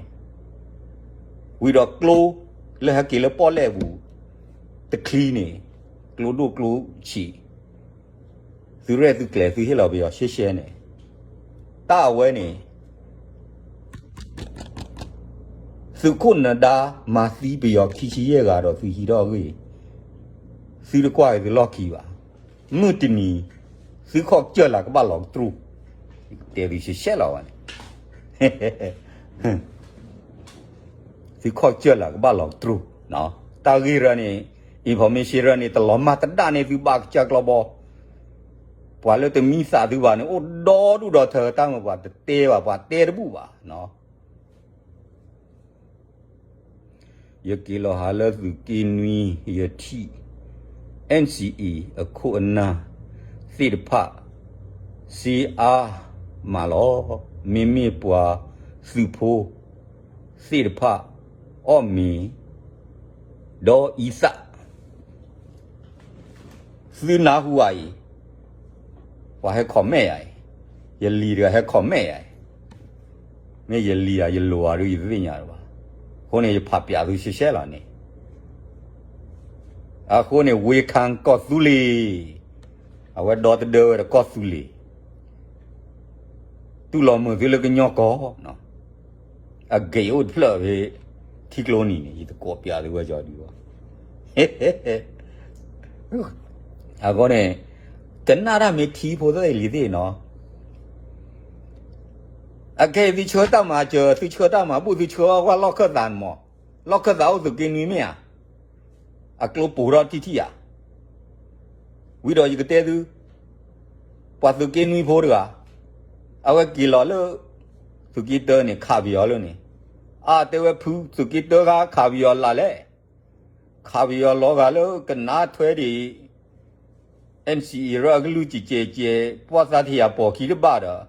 ဝံၤဒီးကျိ လၢဟဲက့ၤလၢပီၣ်လဲၣ်ပူၤ တချံန့ၣ် ကျိဒိၣ်ကျိဆံး သုရဲၣ်သုကျဲၤသုဟ့ၣ်လီၤပယီၤရှဲရှဲန့ၣ် တၢ်အဝဲန့ၣ် သုးခိၣ်နၢၤဒါမၤသံပယီၤခံဆံယဲၢ်ဂၤဒီးသုဟံးထီၣ်အဂ့ၢ် သုတကွၢ်က့ၤသုလီၢ်ခံဘၣ်. မုၢ်တနံၤ သုခီၣ်ကစၢၢ်လၢကဘၣ်လီၤကတြူၢ်, တဲသုရှဲရှဲလီၤဘၣ်န့ၣ် သုခီၣ်ကစၢၢ်လၢကဘၣ်လီၤကတြူၢ်, တၢ်ဂ့ၢ်ရၢန့ၣ် information ရၢန့ၣ် တလီၤမၢ်တဒၣ်န့ၢ်သုဘၣ်ကစၢ်ကျီဘီ, ပှၤလၢတမံသးသုဘၣ်န့ၣ် အိၣ်ဒီဒူၣ်ဒီထၢ တၢ်မၤပှၤတတဲဘၣ် ပှၤတဲတဘူၣ်ဘၣ်. ယက့ၤလီၤဟးလၢသုးက့နွံ ယထံၣ် NCA အခိၣ်အနၢ်သ့ၣ်တဖၣ် စ့အါမးလီၤ. မ့မ့ၢ်ပှၤသုးဖိသ့ၣ်တဖၣ် အီၣ်မ့ၤ ဒီးအံသၣ် သုနၢ်ဟူဧါအံၤ, ပှၤဟဲ comment ယၤအံၤ, ယလံၤတဂၤဟဲ comment ယၤအံၤ, မ့ၢ်ယလံၤဧါ ယလိၤဧါဒုး ယတသ့ၣ်ညါလၢၤဘၣ်. အဃိန့ၣ် ယဖးပျးသုရှဲရှဲလီၤန့ၣ်, အဃိန့ၣ် ဝ့ခၣ်ကီၢ်သူလ့ၤ, အဝဲဒီသဒၢဝဲဒီးကီၢ်သူလ့ၤ တူၢ်လိာ်မုာ်သုလၢကညီကီၢ် အဂ့ၤအိၣ်တဖျၢၣ်ဖဲ ထံကျိနံၤန့ၣ် ယတကိးပျးသုဝဲကီဒုးဘၣ်. အဃိန့ၣ် ကနၣ်တၢ်မ့ၢ်ထံဖိသ့ၣ်လံၤသ့ၣ်နီၤ, အခဲအံၤသုဆှၢတၢ်မၤစၢၤ သုဆှၢတၢ်မၤဘူၣ် သုဆှၢအီၣ်ကွၢ်လီၢ်ခၢၣ်သးန့ၣ်မး, လီၢ်ခၢၣ်သးအိၣ်သုးက့နွံမ့ၢ်ဧါ, အကျိပိာ်ထီၣ်ထံၣ်ထံၣ်ဧါ. ဝံၤဒီးယကတဲသု, ပှၤသုးက့နွံဖိတဂၤ, အဝဲက့ၤလီၤလၢ သုးက့တၢန့ၣ် ခးပယီၤလၢန့ၣ်, အတဲဝဲဖုသုးက့တၢခါခးပယီၤလၢ်လဲၣ်, ခးပယီၤလီၤဂာ်လၢကနါထွဲဒံး NCA ရၢအကလုၢ်ကဲးကဲးကဲး ပှၢ်သးထံၣ်ယၤပိာ်ခံတဘၣ်ဒီး,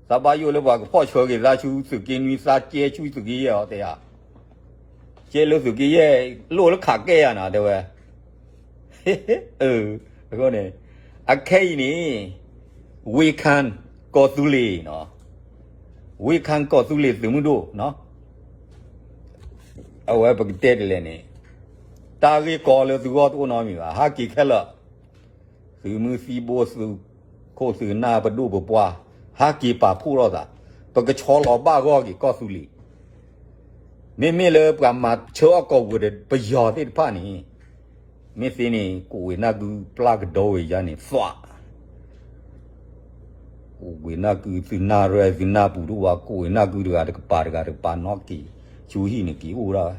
သးဘၣ်ယိၣ်လၢပှၤကဖီၣ်ဆှၢက့ၤသးဆူသုးက့နွံ သးကဲဆူသုးက့ယဲၢ်အီၤတဲဧါ, ကဲလၢသုးက့ယဲၢ် လိၣ်လၢခးကဲယၤနၤတဲဝဲ အဃိန့ၣ် အခဲအံၤန့ၣ် ဝ့ခၣ်ကီၢ်သူလ့ၤ, ဝ့ခၣ်ကီၢ်သူလ့ၤသုးမုၢ်ဒိၣ်, အဝဲပကတဲဒ်လဲၣ်န့ၣ်, တၢ်ဂ့ၢ်ကီလၢသုဂီၢ်တအိၣ်နီတမံၤဘၣ်, ဟးက့ၤခဲလၢာ်, သုးမုၢ်သံဘိ သုးခိၣ်သုးနၢ်ပဒိၣ်ပပှၢ်, ဟးက့ၤပာ်ဖှိၣ်ထီၣ်သး, ပကဆီလီၤဘၣ်ဂီၢ်က့ၤကီၢ်သူလ့ၤ မ့မ့ၢ်လၢပှၤမၤဆၢအီၣ်ကိာ်ပူၤဒီးပယီၤသ့ၣ်တဖၣ်န့ၣ်, မ့ၢ်သ့န့ၣ် ကိးဝဲနၢ်ကုပျၢ်ကဒီဝဲယါန့ၣ်သွး, ကိးဝဲနၢ်ကုသုးနၢ်ရဲၣ်သုးနၢ်ပူၤဒိၣ်ဝါ ကိးဝဲနၢ်ကုတဂၤတကပၤတဂၤတကပၤနီၣ်က့ၤ, ဆူဟံၣ်န့ၣ်က့ၤအိၣ်ဒၣ်,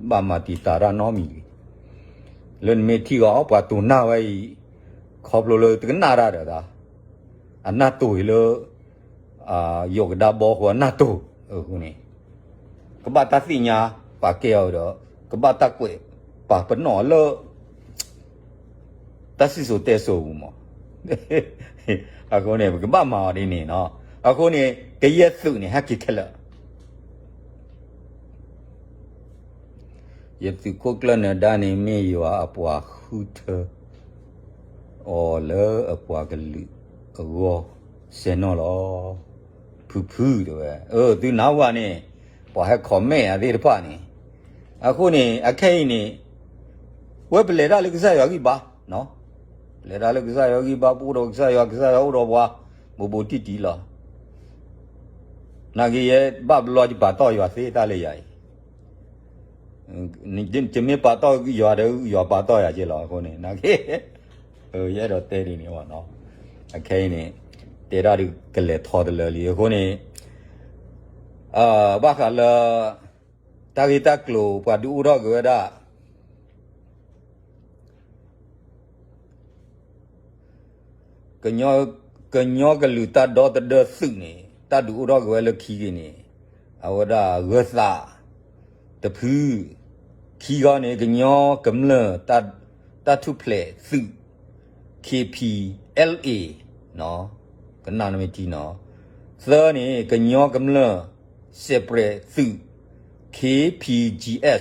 ဘၣ်မၤတံာ်တာ်တၢ်နီတမံၤဂ့ၤ, လၢနမ့ၢ်ထံၣ်ဂီၤပှၤတိၢ်နၢ်ဝဲအံၤ, ခီဖျိလၢတကနၣ်တၢ်ဒီးသး, အနၢ်တိၢ်အံၤလၢ ယိၤကဒါဘီဃီအနၢ်တိၢ်အဃိန့ၣ်, ကဘၣ်တၢ်သ့ၣ်ညါပာ်ကဲအီၤဒီး, ကဘၣ်တၢ်ကွဲးပာ်ပနီၣ်အီၤလၢ တၢ်စံၣ်စိၤတဲစိၤပူၤမး, အဃိန့ၣ် ပကဘၣ်မၤအီၤဒ်န့ၣ်နီၤ, အဃိန့ၣ် ကယဲၢ်သုးန့ၣ် ဟဲက့ၤခဲလၢာ် ယသုးခိၣ်ကျၢၢ်နၢၤဒါန့ၣ် မ့ၢ်ယွၤအပှၤဃုထၢ အီၤလၢအပှၤကလုာ်အဂီၢ်စဲနီၣ်လီၤ. ဖုဖုတဲဝဲ, အၢ သုနၢ်ဟူဧါန့ၣ်, ပှၤဟဲ comment အသ့ၣ်တဖၣ်န့ၣ်, အဃိန့ၣ် အခဲအံၤန့ၣ်, ဝဲပလဲၤတၢ်လၢကစၢ်ယွၤဂံၢ်ဘါ, ပလဲၤတၢ်လၢကစၢ်ယွၤဂံၢ်ဘါ ပအိၣ်ဒီးကစၢ်ယွၤ ကစၢ်ယွၤအိၣ်ဒီးပှၤ, ဘူးဘူးတံၢ်တံၢ်လီၤ. နာ်က့ယဲ ဘၣ်ဘျီယပာ်တီၢ်ယွၤသ့တၢ်လၢယၤအံၤ ယမ့ၢ်ပာ်တီၢ်ယွၤဒီး ယွၤပာ်တီၢ်ယၤက့လီၤ. အဃိန့ၣ် နာ်က့ ယအဲၣ်ဒိးတဲဒ်န့ၣ်ဘၣ်နီၤ. အခဲအံၤန့ၣ် တဲတၢ်ဒုးကလဲၤထီတလၢလံ. အဃိန့ၣ် ဘၣ်ဃးလၢ တၢ်ဂ့ၢ်တၢ်ကျိၤပှၤဒုးအိၣ်ထီၣ်က့ၤဝဲဒၣ် ကညီကလုာ်တၢ်ဒီသဒၢသုးန့ၣ် တၢ်ဒုးအိၣ်ထီၣ်က့ၤဝဲလၢခံက့ၤန့ၣ် အဝဲဒၣ်ဂၢၤသးတဖု, ခံဂီၤန့ၣ် ကညီကမျၢၢ်တၢ်ထူၣ်ဖျဲးသုး ခ့ပံ အဲလ်အ့ ကနၣ်နမ့ၢ်ထံနီၤ, သၢန့ၣ် ကညီကမျၢၢ်စဲးပြဲးသုး ခ့ပံ ကၠံအ့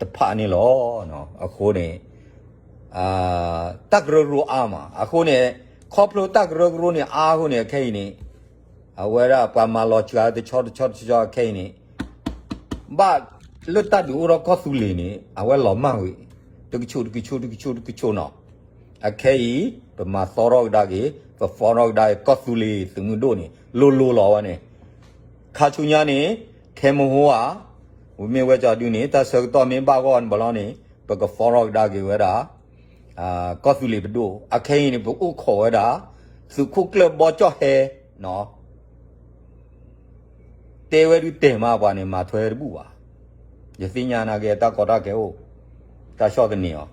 တဖၣ်န့ၣ်လီၤ. အဃိန့ၣ် တၢ်ကရၢကရိအါမး, အဃိန့ၣ် ခီဖျိတၢ်ကရၢကရိန့ၣ်အါအဃိန့ၣ် အခဲအံၤန့ၣ် အဝဲဒၣ်ပှၤမၤလီၤစှၤတဆီတဆီတဆီအခဲအံၤန့ၣ် ဘၣ်လၢတၢ်ဒုးအိၣ်ထီၣ်ကီၢ်သူလ့ၤန့ၣ် အဝဲလီၤမၢ်ဝံၤ တကဆိးတကဆိးတကဆိးတကဆိးနီၤ, အခဲအံၤ ပမၤသီထီၣ်ကဒါက့ၤ ပ form ထီၣ်ကဒါက့ၤ ကီၢ်သူလ့ၤသုးမုၢ်ဒိၣ်န့ၣ် လိၤလိၤလီၤဝဲန့ၣ်, ခါဆူညါန့ၣ် ခဲမုၢ်ဟိဧါ, ဝံၤမ့ၢ်ဝဲကၠီဒုန့ၣ် တၢ်ဆၢကတီၢ်မ့ၢ်ဘၣ်ဂီၢ်န့ၣ်ဘၣ်လီၤန့ၣ် ပက form ထီၣ်ကဒါက့ၤဝဲဒၣ် ကီၢ်သူလ့ၤပဒိၣ်, အခဲအံၤန့ၣ် ပအိၣ်ခိးဝဲဒၣ် သုးခိၣ်ကျၢၢ်ဘီကၠီၣ်ဟဲနီၤ တဲဝဲဒုးတဲာ်မးပှၤန့ၣ် မၤထွဲတဘူၣ်ဘၣ်. ယသ့ၣ်ညါနာ်က့ တၢ်ကီတၢ်ခဲအိၣ် တၢ်ဆီၣ်သနံးအီၤ,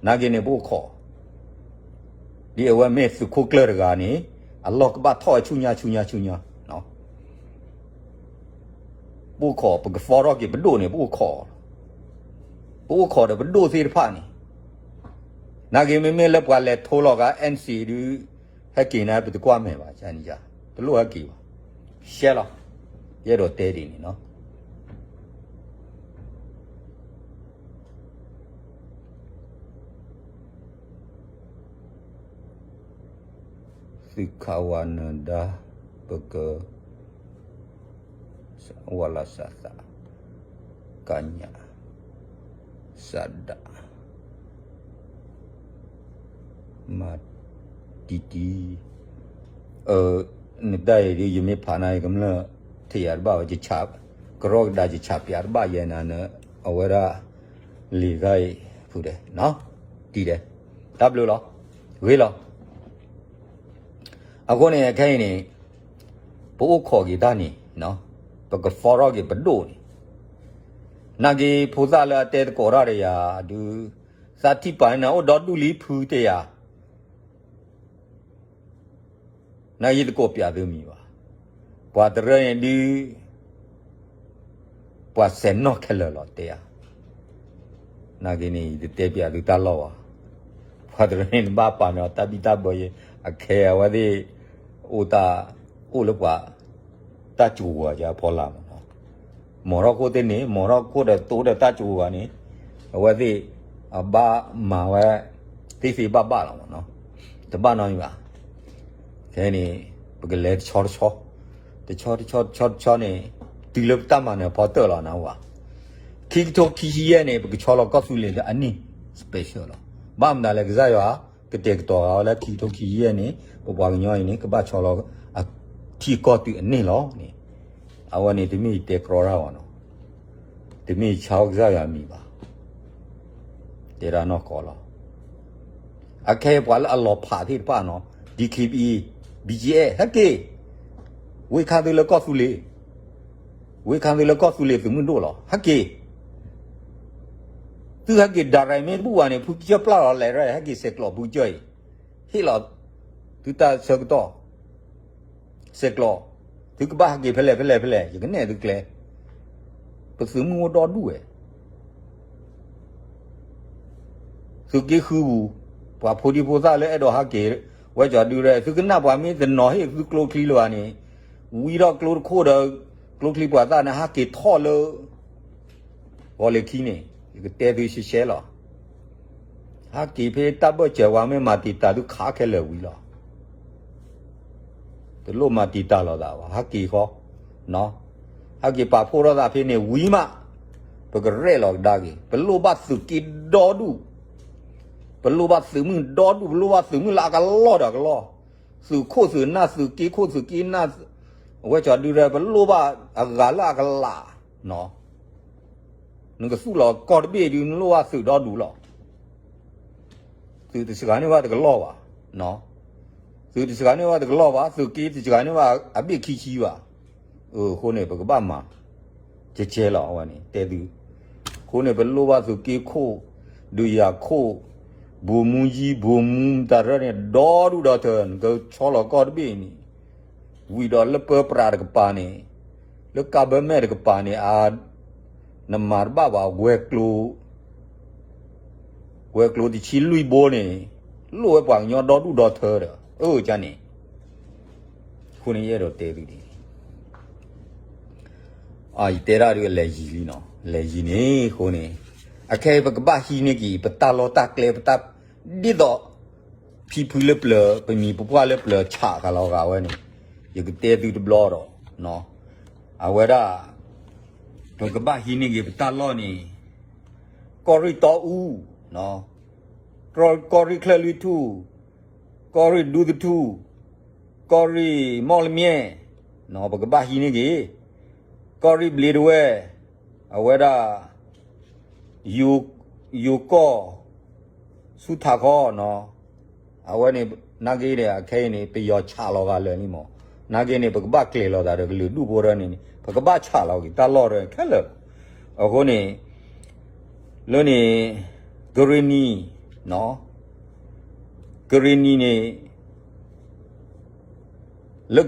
နာ်က့န့ၣ် ပအိၣ်ခိး ဒ်အဝဲမ့ၢ်သုးခိၣ်ကျၢၢ်တဂၤန့ၣ် အလီၢ်ကဘၣ်ထီၣ်ဝဲဆူညါဆူညါဆူညါ, ပအိၣ်ခိး ပက form ထီၣ်က့ၤပဒိၣ်န့ၣ် ပအိၣ်ခိး, ပအိၣ်ခိးဒီးပဒိၣ်သ့ၣ်တဖၣ်န့ၣ်, နာ်က့မ့မ့ၢ်လၢပှၤလဲၤထိလီၤဂာ် NCA ဒုး ဟဲက့ၤန့ၣ် ပတကွၢ်မဲာ်ဘၣ်, တလိၣ်ဟဲက့ၤဘၣ်, ရှဲလီၤ, ယအဲၣ်ဒိးတဲဒ်န့ၣ်နီၤ သုးခးဝါနဒါ ပက ဝလစးသး ကညး စးဒး မၤတံတံ, နတၢ်အံၤဒ် ယမ့ၢ်ဖးနၤအံၤ ကမျၢၢ်ထံၣ်ယၤတဘၣ်ဝဲ, ကရီကဒါယဆးပၠးတဘၣ်ယဲနၤ, အဝဲဒၣ် လံာ်တၢ်အံၤဖုဒဲး တံဒဲး, တၢ်ဘျုးလီၤ, ဂ့ၤလီၤ. အဃိန့ၣ် ခဲအံၤန့ၣ် ပအိၣ်ခိးက့ၤတၢ်န့ၣ် ပက form ထီၣ်က့ၤပဒိၣ်န့ၣ်, နာ်က့ဖိသၣ်လၢအတဲသကိးတၢ်ဒီးယၤဒုး သးထံၣ်ပာ်န့ၣ် အိၣ်ဒီဒူၣ်လံဖုတဲယၤ နာ်က့ယတကိးပၠးသုမံၤဘၣ်. ပှၤတရၢန့ၣ်ဒုး ပှၤစဲးနီၣ်ခဲလၢာ်လီၤတဲဧါ. နာ်က့န့ၣ် ယတတဲပၠးသုတၢ်လီၢ်ဘၣ်. ပှၤတရၢန့ၣ် နဘၣ်ပာ်န့ၢ်အီၤတၢ်ဘံၣ်တၢ်ဘၢယဲ, အခဲအံၤအဝဲသ့ၣ် အိၣ်တၢ် အိၣ်လၢပှၤ တၢ်စူၤဝဲအဖီလာ်မးနီၤ. မီၤထီၣ်ခိၣ်သ့ၣ်န့ၣ် မီၤထီၣ်ခိၣ်ဒီးသိဒီးတၢ်စူၤဝဲန့ၣ် အဝဲသ့ၣ် အဘၣ်မၤဝဲ သ့သ့ဘၣ်ဘၣ်လီၤမးနီၤ. တဘၣ်နီတမံၤဘၣ်. ခဲအံၤန့ၣ် ပကလဲၤတဆီတဆီ, တဆီတဆီတဆီတဆီန့ၣ် တုၤလၢပတၢ်မၤနၢၤဖီတၢၣ်လီၤနၤဝဲ. ခံကထိခံဆံယဲၢ်န့ၣ် ပကဆီလီၤကီၢ်သူလ့ၤလၢအန့ၢ် special လီၤ. ဘၣ်မနုၤလဲၣ် ကစၢ်ယွၤ ကတဲာ်ကတီၤဃာ်ဝဲလၢခံကထိခံဆံယဲၢ်န့ၣ် ပပှၤကညီအံၤန့ၣ် ကဘၣ်ဆီလီၤ အထံအကီၢ်တုၤအန့ၢ်လီၤန့ၣ်, အဝဲန့ၣ်တမ့ၢ်ယတဲကြီတၢ်ဘၣ်နီၤ, တမ့ၢ်ယဆါအီၣ်ကစၢ်ယွၤမံၤဘၣ်. တဲဒၣ်နီၢ်ကီၢ်လီၤ. အခဲအံၤပှၤလၢအလီၤဖးသ့ၣ်တဖၣ်နီၤ DKBA, BGF ဟဲက့ၤ, ဝ့ခါသုလၢကီၢ်သူလ့ၤ, ဝ့ခါသုလၢကီၢ်သူလ့ၤသုးမုၢ်ဒိၣ်လီၤ ဟဲက့ၤ. သုဟဲက့ၤ direct မ့ၢ်တဘူၣ်ဘၣ်န့ၣ် ဖုကစၢၢ်ပျၢ်လီၤလဲၤရဲ ဟဲက့ၤဆဲးကျိးဖုကစၢၢ်အံၤ, ဟ့ၣ်လီၤ သုတၢ်ဆၢကတီၢ် ဆဲးကျိး, သုကဘၣ်ဟဲက့ၤဖဲလဲၣ်ဖဲလဲၣ်ဖဲလဲၣ် ယကနဲၣ်သုကျဲ, ပသုးမုၢ်အိၣ်ဒီဒူၣ်ဝဲ သုးက့ဃုပူၤ, ပှၤဖိဒံဖိသၣ်လၢအဲၣ်ဒိးဟးက့ၤဝဲကီၤဒုရဲၣ် သုကနၣ်ပှၤမ့ၢ်တနီၤဟ့ၣ်သုကျိချံလၢၤဘၣ်န့ၣ်, ဝံထီၣ်ကျိတခိၣ်ဒီး ကျိချံပှၤသၣ်န့ၣ် ဟးက့ၤထီၣ်လၢ ဂီၤလ့ၤခံန့ၣ် ယကတဲသုရှဲရှဲလီၤ. ဟးက့ၤဖဲတၢ်ဘၢၣ်စၢၤပှၤမ့ၢ်မၤတံာ်တာ်သုခးခဲလၢာ်ဝံၤလီၤ. တလိၣ်မၤတံာ်တာ်လိာ်သးဘၣ် ဟးက့ၤဃီ, ဟးက့ၤပာ်ဖှိၣ်ထီၣ်သးဖဲန့ၣ်ဝံၤမး, ပကရဲၣ်လီၤကဒါက့ၤ ပလိၣ်ဘၣ်သုးက့ဒီဒူၣ်, ပလိၣ်ဘၣ်သုးမုၢ်ဒီဒူၣ် ပလိၣ်ဘၣ်သုးမုၢ်လၢအကလီၢ်ဒီးအကလီၢ်, သုးခိၣ်သုးနၢ်သုးက့ခိၣ်သုးက့နၢ်, အဝဲကီၤဒုရဲၣ် ပလိၣ်ဘၣ်အဂၤလၢအကလး, နကသူၣ်လီၤကီၢ်တဘ့ၣ်ဒုး နလိၣ်ဘၣ်သုးဒီဒူၣ်လီၤ. သုးတစှၤန့ၢ်ဘၣ်တကလီၢ်ဘၣ်, သုးတစှၤန့ၢ်ဘၣ်တကလီၢ်ဘၣ် သုးက့တစှၤန့ၢ်ဘၣ်အဘ့ၣ်ခံဆံဘၣ်. အဃိန့ၣ် ပကဘၣ်မၤ ကဲကဲလီၤ အဝဲန့ၣ် တဲသု, အဃိန့ၣ် ပလိၣ်ဘၣ်သုးက့ခိၣ်, ဒုးယၤခိၣ်, ဗိုလ်မှူးကြီး ဗိုလ်မှူး တၢ်ရၢန့ၣ် ဒီဒူၣ်ဒီထၢ နကဆီလီၤကီၢ်တဘ့ၣ်န့ၣ်, ဝံၤဒီးလၢပၢပြးတကပၤန့ၣ်, လၢကးဘၢမဲာ်တကပၤန့ၣ် အ နမၤတဘၣ်ဘၣ် ဝဲၤကျိၤ, ဝဲၤကျိၤတဆံလွံၢ်ဘိန့ၣ်, လိၣ်ဝဲပှၤကညီဒီဒူၣ်ဒီထၢဒီး အၢ ကန့ၣ်, အဃိန့ၣ်ယအဲၣ်ဒိးတဲသုဒ် အ ယတဲဒၣ်ဒုးအလဲၤယံၤလံနီၤ, လဲၤယံၤန့ၣ်အဃိန့ၣ်, အခဲအံၤပကဘၣ်ဟံးန့ၢ်က့ၤ ပတၢ်လီၢ်တၢ်ကျဲ ပတၢ်, ဒ်သိး ဖံဖုလၢပျၢၤ ပမံၤပပှၢ်လၢပျၢၤဆးဃာ်လီၤဂာ်ဝဲန့ၣ်, ယကတဲသုတဘျီဒီး, အဝဲဒၣ် ပကဘၣ်ဟံးန့ၢ်က့ၤပတၢ်လီၢ်န့ၣ်, ကီၢ်ရ့ၣ်တီအူ, ကီၢ်ရ့ၣ်ချၢၣ်လွံၢ်ထူၣ်, ကီၢ်ရ့ၣ်ဒူသထူၣ်, ကီၢ်ရ့ၣ်မီၣ်လမၠဲၣ်, ပကဘၣ်ဟံးန့ၢ်က့ၤ, ကီၢ်ရ့ၣ်ဘျ့ဒဝဲၢ်, အဝဲဒၣ် ယိၤကီၢ် ဆူထးခီနီၤ, အဝဲန့ၣ် နာ်က့ဒီး အခဲအံၤန့ၣ် ပယီၤဆးလီၤဂာ်လၢာ်န့ၣ်မး, နာ်က့န့ၣ် ပကဘၣ်ကျဲၤလီၤသးဒီးကလုာ်ဒူၣ်ဖိဒၣ်န့ၣ်န့ၣ် ပကဘၣ်ဆးလီၤက့ၤတၢ်လီၢ်ဒၣ်ခဲလၢာ်, အဃိန့ၣ် လၢန့ၣ် ကရ့ၣ်နံၤ, ကရ့ၣ်နံၤန့ၣ် လၢကရ့ၣ်နံၤ, က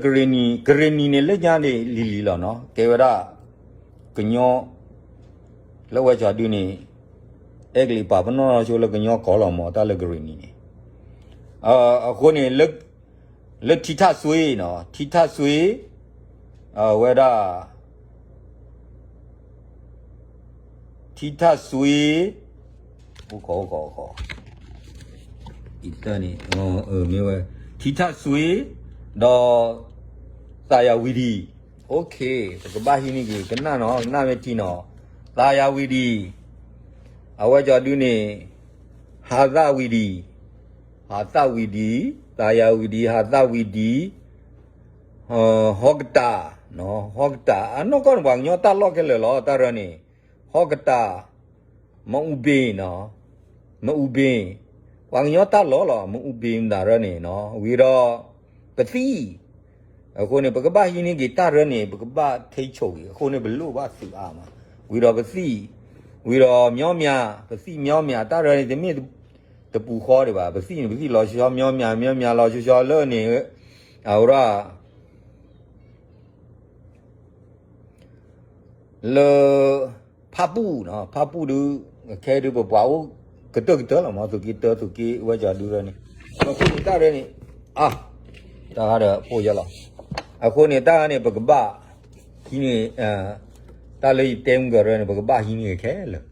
ရ့ၣ်နံၤန့ၣ် လၢညါန့ၣ်လံၤလံၤလီၤနီၤ, ကဲဝဲဒၣ် ကညီ လၢဝဲကၠီၤဒုန့ၣ် အဲကလံးပာ်ပနီၣ်ဆိလၢကညီကီၢ်လီၤမး တၢ်လၢကရ့ၣ်နံၤန့ၣ်, အဃိန့ၣ် လၢထံထၣ်စွ့နီၤ, ထံထၣ်စွ့ အဝဲဒၣ် ထံထၣ်စွ့, အိၣ်ခိး အိၣ်ခိး အိၣ်ခိး, အံၤတၢ်န့ၣ် မ့ၢ်ဝဲ ထံထၣ်စွ့ ဒီး သးယၤဝံၤဒံး, အိၣ်ခ့, ပကဘၣ်ဟံးန့ၢ်က့ၤ ကနၣ်နီၤ ကနၣ်မ့ၢ်ထံနီၤ, သးယၤဝံၤဒံး, အဝဲကၠီၤဒုန့ၣ် ဟးသၣ်ဝံၤဒံး, ဟးသၣ်ဝံၤဒံး, သးယၤဝံၤဒံး ဟးသၣ်ဝံၤဒံး, ဟီကတး, ဟီကတး အနီၢ်ကီၢ်န့ၣ် ပှၤကညီတၢ်လီၢ်ခဲလၢာ်လီၤ တၢ်ရၢန့ၣ်, ဟီကတး, မအူဘ့ၣ်နီၤ, မအူဘ့ၣ်, ပှၤကညီတၢ်လီၢ်လီၤ မအူဘ့ၣ်မတၤရၢန့ၣ်နီၤ, ဝံၤဒီး ပသံၣ်, အဃိန့ၣ် ပကဘၣ်ဟံးန့ၢ်က့ၤတၢ်ရၢန့ၣ် ပကဘၣ်ထိန်းချုပ်က့ၤ အဃိန့ၣ် ပလိၣ်ဘၣ်သုးအါမး, ဝံၤဒီးပသံၣ်, ဝံၤဒီး မြောင်းမြ ပသံၣ် မြောင်းမြ တၢ်ရၢန့ၣ် တမ့ၢ် တပူၤဃီဒံးဘၣ်, ပသံၣ်န့ၣ် ပသံၣ်လီၤဆီဆီ မြောင်းမြ မြောင်းမြ လီၤဆီဆီလၢန့ၣ်, အဝဲဒၣ် လၢ ဖၣ်ပူၣ်နီၤ, ဖၣ်ပူၣ်ဒုး ခဲဒုးပပှၤအိၣ်ကတၢၢ်ကတၢၢ်လီၤမး သုးက့တၢ သုးက့ဝဲကၠီၤဒုရၢန့ၣ်, ဒီးခိၣ်န့ၣ်တၢ်ရၢန့ၣ်, အါ, တၢ်ဟးဒီးဖိယဲလီၤ, အဃိန့ၣ်တၢ်န့ၣ် ပကဘၣ် ဟံးန့ၢ်, တၢ်လၢယတဲမုၢ်ကရၢန့ၣ် ပကဘၣ်ဟံးန့ၢ်ခဲလၢာ်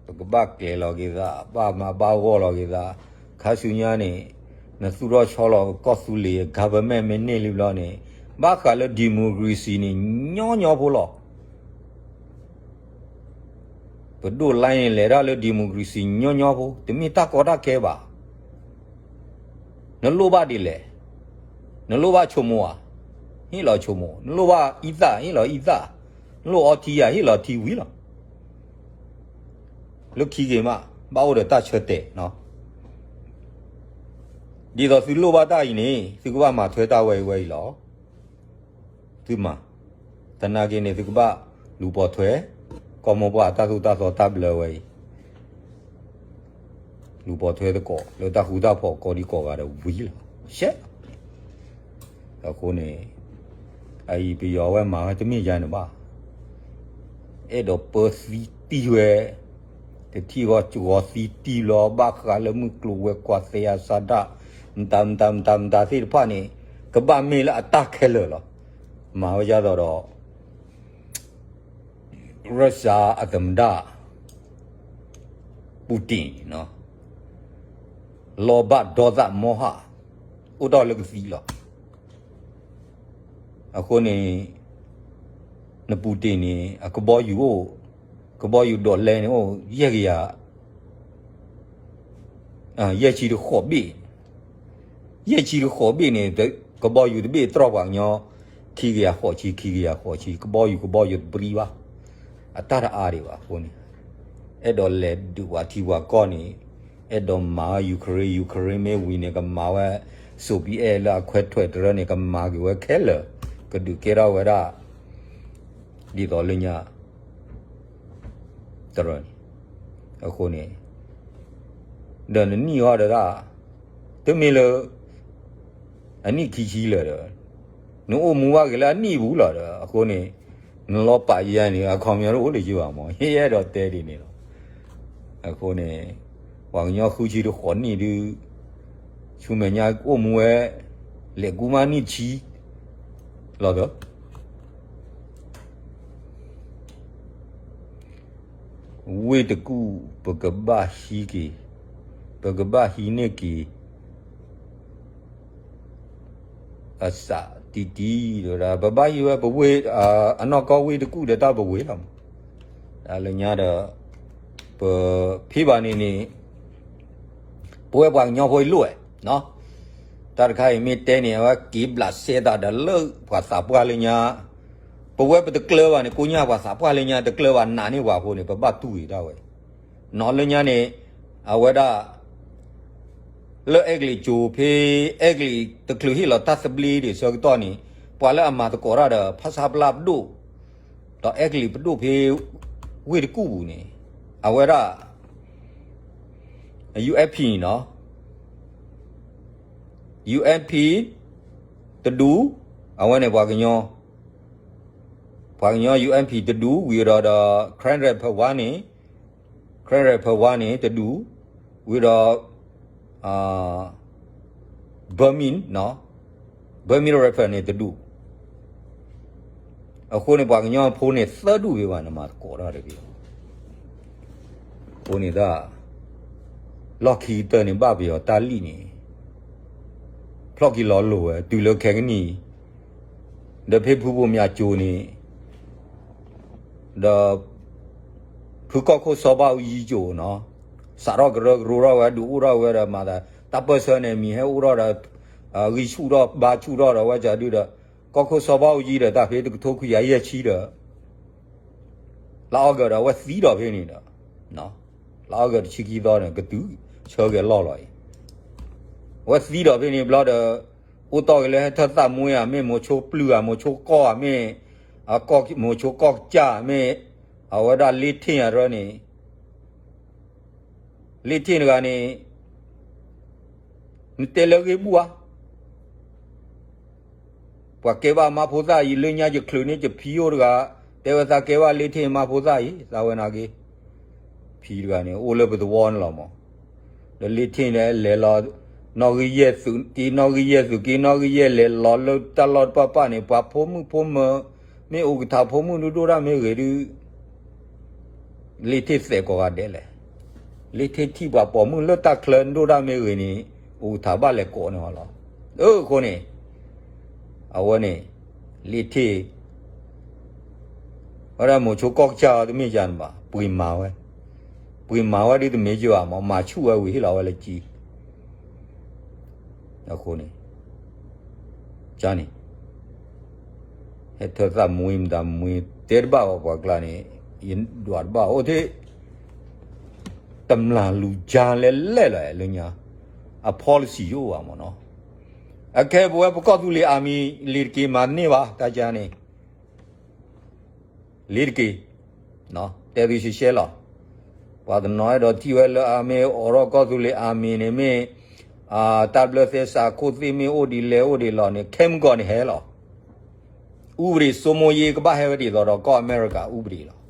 ပကဘၣ်ကျဲၤလီၤက့ၤသး ဘၣ်မၤဘၣ်ဂီၢ်လီၤက့ၤသး, ခါဆူညါန့ၣ် နသူၣ်ထီၣ်ဆီလီၤကီၢ်သူလ့ၤ government မ့ၢ်န့ၢ်လံဘျီန့ၣ် ဘၣ်ဃးလၢ democracy န့ၣ် ညီညီဖိလီၤ. ပဒိၣ်လါန့ၣ် လဲၤတၢ်လၢ democracy ညီညီဖိ တမ့ၢ်တၢ်ကီတၢ်ခဲဘၣ်. နလိၣ်ဘၣ်ဒ်လဲၣ်, နလိၣ်ဘၣ်ဆိကမိၣ်ဧါ, ဟ့ၣ်လီၤဆိကမိၣ်, နလိၣ်ဘၣ်အံသၣ် ဟ့ၣ်လီၤအံသၣ်, နလိၣ်အီထံဧါ ဟ့ၣ်လီၤထံဝံၤလီၤ. လၢခံက့ၤမး ဘၣ်အိၣ်ဒီးတၢ်ဆၢတဲာ်နီၤ. ဒ်သိးသုလိၣ်ဘၣ်တၢ်အံၤန့ၣ် သုကဘၣ်မၤထွဲတၢ်ဝဲအံၤဝဲအံၤလီၤ. သုမၤ, သနာ်က့န့ၣ် သုကဘၣ်လူၤပိာ်ထွဲ ကီၢ်မိၢ်ပှၢ်တၢ်သိၣ်တၢ်သီတၢ်ဘျၢဝဲအံၤ လူၤပိာ်ထွဲသကိး လၢတၢ်ဃူတၢ်ဖိးကိးဒံကိးဂၤဒီးဝံၤလီၤ. ရှဲ အဃိန့ၣ် အအံၤပယီၤဝဲမၤဝဲတမ့ၢ်ယါန့ၣ်ဘၣ်. အဲၣ်ဒိးပၢသံတံၢ်ဝဲ, တထံၣ်ဂီၤကဂီၤသံတံၢ်လီၤ ဘၣ်ဃးလၢမုၢ်ကျိၤဝဲၤကွာ်သဲအစးဒၣ် မတၤမတၤမတၤမတၤသ့ၣ်တဖၣ်န့ၣ် ကဘၣ်မ့ၢ်လၢအတၢ်ခဲလၢာ်လီၤ. မၤဝဲဒ်သိးဒီး Russia အသမ္မတ Putin န့ၣ် လီၤဘၣ်ဒေါသမောဟ အိၣ်တ့ၢ်လၢကသံလီၤ. အဃိန့ၣ် န Putin န့ၣ် အကဘီယူၤအိၣ်, ကဘီယူၤဒိးလဲန့ၣ်အိၣ် ယဲၢ်ကယၤ ယဲၢ်ဆံတဃိးဘ့ၣ်, ယဲၢ်ဆံတဃိးဘ့ၣ်န့ၣ် ကဘီယူၤတဘ့ၣ်တြီၢ်ပှၤကညီ ခံကယၤဃိးဆံ ခံကယၤဃိးဆံ ကဘီယူၤ ကဘီယူၤတပြံဘၣ်. အတၢ်တအါဒံးဘၣ်အဃိန့ၣ် အဲၣ်ဒိးလဲၤဒုးပှၤထံပှၤကီၢ်န့ၣ် အဲၣ်ဒိးမၤဝဲ Ukraine, Ukraine မ့ၢ်ဝံၤန့ၣ် ကမၤဝဲ Soviet လၢအခွဲးထွဲးတရၢန့ၣ် ကမၤက့ၤဝဲခဲလၢာ် ကဒုးကဲထီၣ်ဝဲဒၣ် ဒ်သိးလၢညါ တရၢန့ၣ် အဃိန့ၣ် ဒီးနနံၣ်ဟီဒီးတၢ် တမ့ၢ်လၢ အနံၣ်ခံဆံလၢာ်ဒီး နအိၣ်မူဘၣ်က့ၤလၢအနံၣ်ပူၤလီၤဒီး အဃိန့ၣ် နလီၤပာ်ယၤန့ၣ် အခီပညီတအိၣ်လၢၤဘၣ်မး ယအဲၣ်ဒိးတဲဒ်န့ၣ်လီၤ. အဃိန့ၣ် ပှၤကညီဃုဆံတဃိးနံၣ်ဒု ဆူမဲာ်ညါအိၣ်မူဝဲ လဲၤကူမးနံၣ်ဆံ လီၤဒီး ဝ့ၢ်တကူၣ် ပကဘၣ်ဟံးက့ၤ, ပကဘၣ်ဟံးန့ၢ်က့ၤ အစးတံၢ်တံၢ်ဒီး ပဘၣ်ဟံးဝဲပဝ့ၢ် အနီၢ်ကီၢ်ဝ့ၢ်တကူၣ်ဒီးတၢ်ပဝ့ၢ်လီၤမး. တၢ်လၢညါဒီး ပဖံးဘၣ်န့ၣ်န့ၣ် ပဝဲပှၤကညီဖိအံၤလိၣ်ဝဲ တၢ်တခါအံၤမ့ၢ်တဲန့ၣ် အဝဲက့ၤဘျးစဲသးဒီးလၢပှၤသးပှၢ်လၢညါ, ပဝဲပတကျၢၤဘၣ်န့ၣ် ကိညၢ်ပှၤသးပှၢ်လၢညါတကျၢၤဘၣ်နာ်န့ၢ်ပှၤအဃိန့ၣ် ပဘၣ်တူၢ်ဂ့ၤဒၣ်ဝဲ, နီၢ်လၢညါန့ၣ် အဝဲဒၣ် လၢအဲကလံးကၠိဖဲ အဲကလံးတချုးဟ့ၣ်လီၤတၢ်သဘျ့ဒံးဆၢကတီၢ်န့ၣ် ပှၤလၢအမၤသကိးတၢ်ဒီး ဖဆပလပဒိၣ် ဒီးအဲကလံးပဒိၣ်ဖဲ ဝ့ၢ်တကူၣ်ပူၤန့ၣ် အဝဲဒၣ် UNP နီၤ UNP တဒူ အဝဲန့ၣ်ပှၤကညီ ပှၤကညီ UNP တဒူ ဝံၤဒီးဒီး Karen Rebel ဝါန့ၣ် Karen Rebel ဝါန့ၣ် တဒူ ဝံၤဒီး Burmese နီၤ Burmese Rebel န့ၣ်တဒူ အဃိန့ၣ် ပှၤကညီဖိန့ၣ် သၢဒူၣ်ဖဲဘၣ် နမၤသကိးတၢ်တဂ့ၤ အဃိန့ၣ်ဒၣ် လီၢ်ခံကတၢၢ်န့ၣ် ဘၣ်ပယီၤတၢ်လံၣ်န့ၣ် ဖျီၣ်က့ၤလီၤလိၤဝဲ တုၤလၢခဲကနံၣ် ဒီးဖဲဖုဘိၣ်မၠးကၠိန့ၣ် ဒီး ဖုကီၢ်ခိၣ်စီၤဘၣ်အူကၠံကၠိနီၤ စးထီၣ်ကရၢကရိထီၣ်ဝဲ ဒုးအိၣ်ထီၣ်ဝဲဒီးမၤသး တၢ်ပၢၢ်ဆၢန့ၣ် မံၤဟဲအိၣ်ထီၣ်ဒီး ဂံၢ်ဆူၣ်ထီၣ်ဘါဆူၣ်ထီၣ်ဒီး ဝဲကဒုဒီး ကီၢ်ခိၣ်စီၤဘၣ်အူကၠံဒီး တၢ်ဖဲတကထိခွံကယၤယဲၢ်ဆံဒီး လါအီကူးဒီး အဝဲသံဒီးဖဲန့ၣ်ဒီး လါအီကူးတဆံခံသီန့ၣ် ကတုၤဆၢက့ၤလီၢ်လီၤအံၤ အဝဲသံဒီးဖဲန့ၣ်ဘျီဒီး အိၣ်တီၢ်က့ၤလၢဟဲထၢၣ်သးမူအမ့ၢ် မိၤဆိပျုၢ်ဧါ မိၤဆိကီၢ်ဧါမ့ၢ် မိၤဆိကီၢ်ကစၢ်မ့ၢ် အဝဲဒၣ်လ့ထ့ၣ်အရၢန့ၣ် လ့ထ့ၣ်တဂၤန့ၣ် နတဲလၢဂ့ၢ်ဘူၣ်ဧါ ပှၤကဲဘၣ်မါဖိသၣ်အံၤ လၢညါယချုးန့ၢ်ယဖံအိၣ်တဂၤ တဲဝဲသးကဲဘၣ်လ့ထ့ၣ်မါဖိသၣ်အံၤ သးဝဲနာ်က့ ဖံတဂၤန့ၣ် အိၣ်လၢပသဝီန့ၣ်လီၤမး ဒီးလ့ထ့ၣ်န့ၣ်လဲၤလီၤ နီၣ်ဂံၢ်ယဲၢ်သုးက့ နီၣ်ဂံၢ်ယဲၢ်သုးက့ နီၣ်ဂံၢ်ယဲၢ်လဲၤလီၤလၢတၢ်လီၢ်တပၤပၤန့ၣ် ပှၤဖိမုၣ်ဖိမၢၤ မ့ၢ်အိၣ်ကထးဖိမုၣ်ဒုဒိၣ်ဒၣ်မ့ၢ်ဂ့ၤဒု လ့ထ့ၣ်သဲးကိးဂၤဒဲးလဲၣ် လ့ထ့ၣ်ထံၣ်ပှၤပိာ်မုၣ်လၢတၢ်ချၢဒိၣ်ဒၣ်မ့ၢ်ဂ့ၤန့ၣ် အိၣ်ကထးဘၣ်လဲၤကိးန့ၣ်ဟီလီၤ အဃိန့ၣ် အဝဲန့ၣ် လ့ထ့ၣ် ဝဲဒၣ်မိၤဆိကီၢ်ကစၢ်အီၤတမ့ၢ်ကန့ၣ်ဘၣ် ပှ့ၤမၤဝဲ ပှ့ၤမၤဝဲဒ်တမ့ၢ်ကဘၣ်မး မၤဆူၣ်ဝဲဝံၤဟ့ၣ်လီၤဝဲလၢကၠံ အဃိန့ၣ် ကန့ၣ် ဟဲထၢၣ်သးမူမတၤမူ တဲတဘၣ်ဘၣ်ပှၤကျါန့ၣ် ယဒွးတဘၣ်အိၣ်ထဲ တမျၢ်လူၤကၠါလဲၣ်လဲၣ်လီၤလၢညါ အ policy ယအိၣ်ဘၣ်မးနီၤ အခဲပဝဲပကီၢ်သူလ့ၤ army လ့ၤတက့ၤမၤတန့ၢ်ဘၣ် တၢ်ကန့ၣ် လ့ၤတက့ၤ တဲသုရှဲရှဲလီၤ ပှၤတနီၤအဲၣ်ဒိးထံၣ်ဝဲလၢအမ့ၢ်အိးထီၣ်ကီၢ်သူလ့ၤ army န့ၣ်မ့ၢ် တၢ်ဘျၢသဲစးခိၣ်သ့ၣ်မ့ၢ်အိၣ်ဒ်လဲၣ်အိၣ်ဒ်လဲၣ်န့ၣ် ခဲမုၢ်ကီၢ်န့ၣ်ဟဲလီၤ ဥပဒေစိုးမိုးရေး ကဘၣ်ဟဲဝဲဒ်သိးဒီးကီၢ်အမဲရကၤ ဥပဒေ လီၤ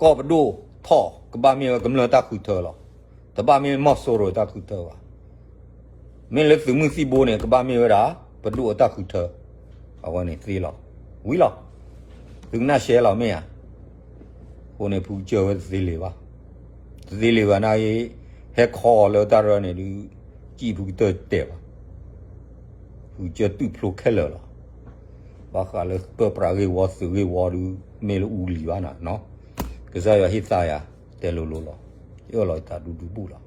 ကီၢ်ပဒိၣ်ထီၣ်ကဘၣ်မ့ၢ်ဝဲကမျၢၢ်တၢ်ဃုထၢလီၤ တဘၣ်မ့ၢ်မီၢ်စိရိၤတၢ်ဃုထၢဘၣ် မ့ၢ်လၢသုးမုၢ်သံၣ်ဘိန့ၣ် ကဘၣ်မ့ၢ်ဝဲဒၣ် ပဒိၣ်အတၢ်ဃုထၢ အဝဲန့ၣ်သ့လီၤ ဝံၤလီၤ သုကနၣ်ရှဲလီၤမ့ၢ်ဧါ အဃိန့ၣ် ဖုကစၢၢ်ဝဲတသ့လံဘၣ် တသ့လံဘၣ်နာ်က့ ဟဲခီအီၤလၢတၢ်ရၢန့ၣ်ဒုး ကံၣ်ဖုကတၢၢ်တဲာ်ဘၣ် ဖုကစၢၢ်တူၢ်ဖျိခဲလၢာ်လီၤ ဘၣ်ဃးလၢပၢပြးဂ့ၢ်ဝီသုးဂ့ၢ်ဝီဒုး မ့ၢ်လၢအူလံၤဘၣ်နၤ ကစၢ်ယွၤဟ့ၣ်သါယၤ တဲလိၤလိၤလီၤ ယအၢၣ်လီၤယသးဒူဒူဘူၣ်လီၤ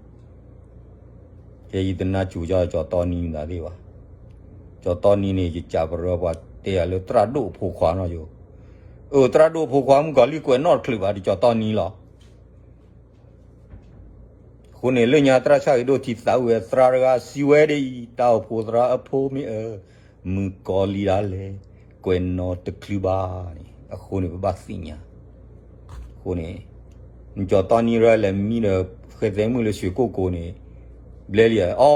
ကဲယတနါစိၤကၠီကၠီတီနံမတၤသ့ၣ်ဘၣ် ကၠီတီနံန့ၣ် ယကးပရၢပှၤတဲယၤလၢသရၣ်ဒိၣ်အဖိခွါနီၤယိၤ အၢ သရၣ်ဒိၣ်အဖိခွါမုၣ်ကီၤလံၢ်ကွဲးနီၣ်တချုးဘၣ် တကၠီတီနံလီၤ အဃိန့ၣ် လၢညါသရၣ်ဆၣ်ဂ့ၤဒိၣ်ထံသးဝံၣ်ဝဲ သရၣ်တဂၤစံးဝဲဒ်အံၤ တၢ်အိၣ်ဖှိၣ်သရၣ်အဖိမ့ၢ်အၢ မုၣ်ကီၤလံၢ်ဒၣ်လဲာ် ကွဲးနီၣ်တချုးဘၣ်န့ၣ် အဃိန့ၣ် ပဘၣ်သ့ၣ်ညါ အဃိန့ၣ် နကၠီတီနံရၢလဲၤမံဒီး ဃဲသဲမုၣ်လၢ ရွှေကုက္ကို န့ၣ် ဘျဲလံဧါ, အိ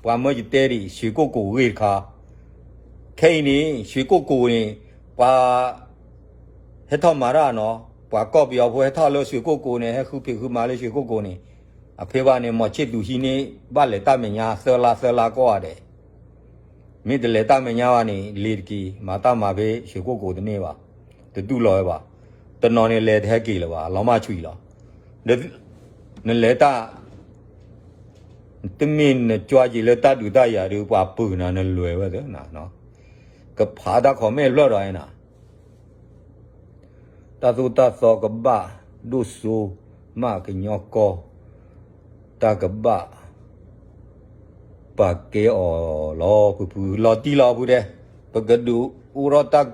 ပှၤမၢယတဲဒံး ရွှေကုက္ကို ဂ့ၢ်တခါ, ခဲအံၤန့ၣ် ရွှေကုက္ကို န့ၣ် ပှၤ ဟဲထီၣ်မၤတၢ်နီၤ, ပှၤကီၢ်ပယီၤဖိဟဲထီၣ်လၢ ရွှေကုက္ကို န့ၣ် ဟဲဃုဖံးဃုမၤလၢ ရွှေကုက္ကို န့ၣ်, အဖဲဘၣ်န့ၣ် မောင်ချစ်သူ ဟံးန့ၢ် ဘၣ်လဲၤတၢ်မဲာ်ညါ သၢလါသၢလါကိးဂၤဒဲး, မ့ၢ်တလဲၤတၢ်မဲာ်ညါဘၣ်န့ၣ် လ့ၤတက့ၤ မၤတၢ်မၤဖဲ ရွှေကုက္ကို တန့ၢ်ဘၣ်, တတူၢ်လိာ်ဝဲဘၣ်, တနီၤန့ၣ်လဲၤတဟဲက့ၤလၢၤဘၣ် လီၤမၢ်ဆွံလီၤ, နလဲၤတၢ် တမ့ၢ်နကွၢ်က့ၤလၢတၢ်ဒုးတၢ်ယၤဒုး ပှၤပၢၤနၤ နလဲၤဝဲသ့ၣ်နၤ, ကဖးတၢ် comment ဖျၢၣ်ဒီးနၤ, တၢ်သိၣ်တၢ်သီကဘၣ်ဒိၣ်စိ မးကညီကီၢ် တၢ်ကဘၣ် ပာ်ကဲအီၤလီၤ ဖုဖု လီၤတံၢ်လီၤဖုဒဲး, ပကဒုးအိၣ်ထီၣ်တၢ်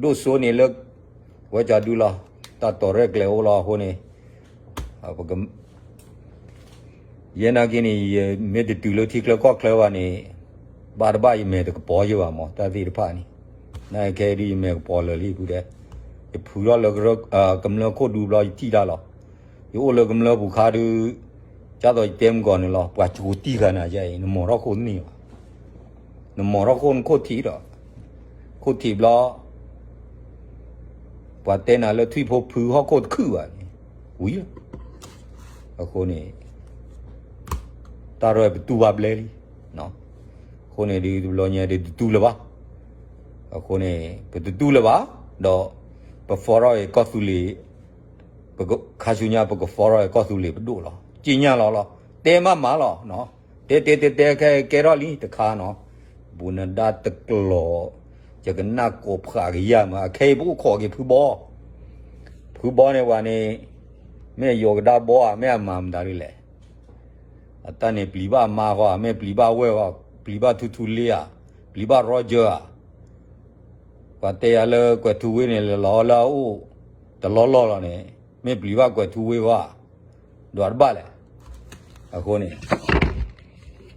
ဒိၣ်စိန့ၣ်လၢ ဝဲကၠီဒုလီၤ, တၢ်တီၤရဲၣ်ကျဲၤအိၣ်လီၤအဃိန့ၣ် ယဲနာ်က့န့ၣ် ယမ့ၢ်တတုၤလၢထံချၢကီၢ်ချၢဘၣ်န့ၣ် ဘၣ်တဘၣ်ယမဲာ်တကပီၤယဘၣ်မး တၢ်သ့ၣ်တဖၣ်န့ၣ်, နာ်က့ဒုးယမဲာ်ကပီၤလၢာ်လံဖုဒဲး, ယဖုထီၣ်လၢ ကမျၢၢ်ခိၣ်ဒူဘျီယထံၣ်တၢ်လီၤ, ယအိၣ်လၢကမျၢၢ်ပူၤခါဒုး ကၢ်သိးယတဲမုၢ်ကီၢ်န့ၣ်လီၤ ပှၤကိးတံၢ်ဃာ်နၤယဲအံၤ နမိၢ်ထီၣ်ခိၣ်တန့ၢ်ဘၣ် နမိၢ်ထီၣ်ခိၣ်နခိၣ်ထံးဒီး ခိၣ်ထံးဘျီ ပှၤတဲနၤလၢထွံၣ်ဖိဖုဟီၣ်ခိၣ်တခုၣ်ဘၣ်န့ၣ် ဝံၤလီၤ, အဃိန့ၣ် တၢ်ရဲၣ်ပတူၢ်ဘၣ်ဘျဲလံ, အဃိန့ၣ်ဒုးတဘျီညါဒုးတတူၢ်လၢၤဘၣ်, အဃိန့ၣ် ပတတူၢ်လၢၤဘၣ်, ဒီး ပ form ထီၣ်အံၤကီၢ်သူလ့ၤ ခါဆူညါပက form ထီၣ်အံၤကီၢ်သူလ့ၤပဒိၣ်လီၤ, က့ညါလီၤလီၤ, တဲမးမးလီၤ, တဲတဲတဲတဲခဲကဲထီၣ်လံတခါ, ဘူးနဒါတကျိၤ, ယကနၣ်ကိးဖးကယၤမး အခဲအံၤပအိၣ်ခိးက့ၤဖုဘီ, ဖုဘီန့ၣ်ဝဲန့ၣ် မ့ၢ်ယိၤကဒါဘီဧါ မ့ၢ်အမၤမတၤဒ်လဲၣ်, အတၢ်န့ၣ်ပျံၤဘၣ်မါဃီ မ့ၢ်ပျံၤဘၣ်ဝဲၢ်ဃီ, ပျံၤဘၣ်ထူထူလ့ဧါ, ပျံၤဘၣ် Roger ဧါ, ပှၤတဲယၤလၢကွဲးထူဝ့န့ၣ် လဲၤလီၤလၢအအိၣ် တလီၢ်လီၢ်လီၤန့ၣ် မ့ၢ်ပျံၤဘၣ်ကွဲးထူဝ့ဃီဧါ, ဒွးတဘၣ်လဲၣ်, အဃိန့ၣ်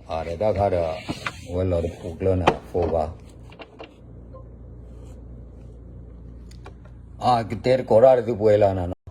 အတၢ်ခါဒီး ဝဲလီၤတဖိးကျၢနၤ ဖိဘါ, အကတဲတကိးတၢ်တသုပှဲၤလီၤနၤ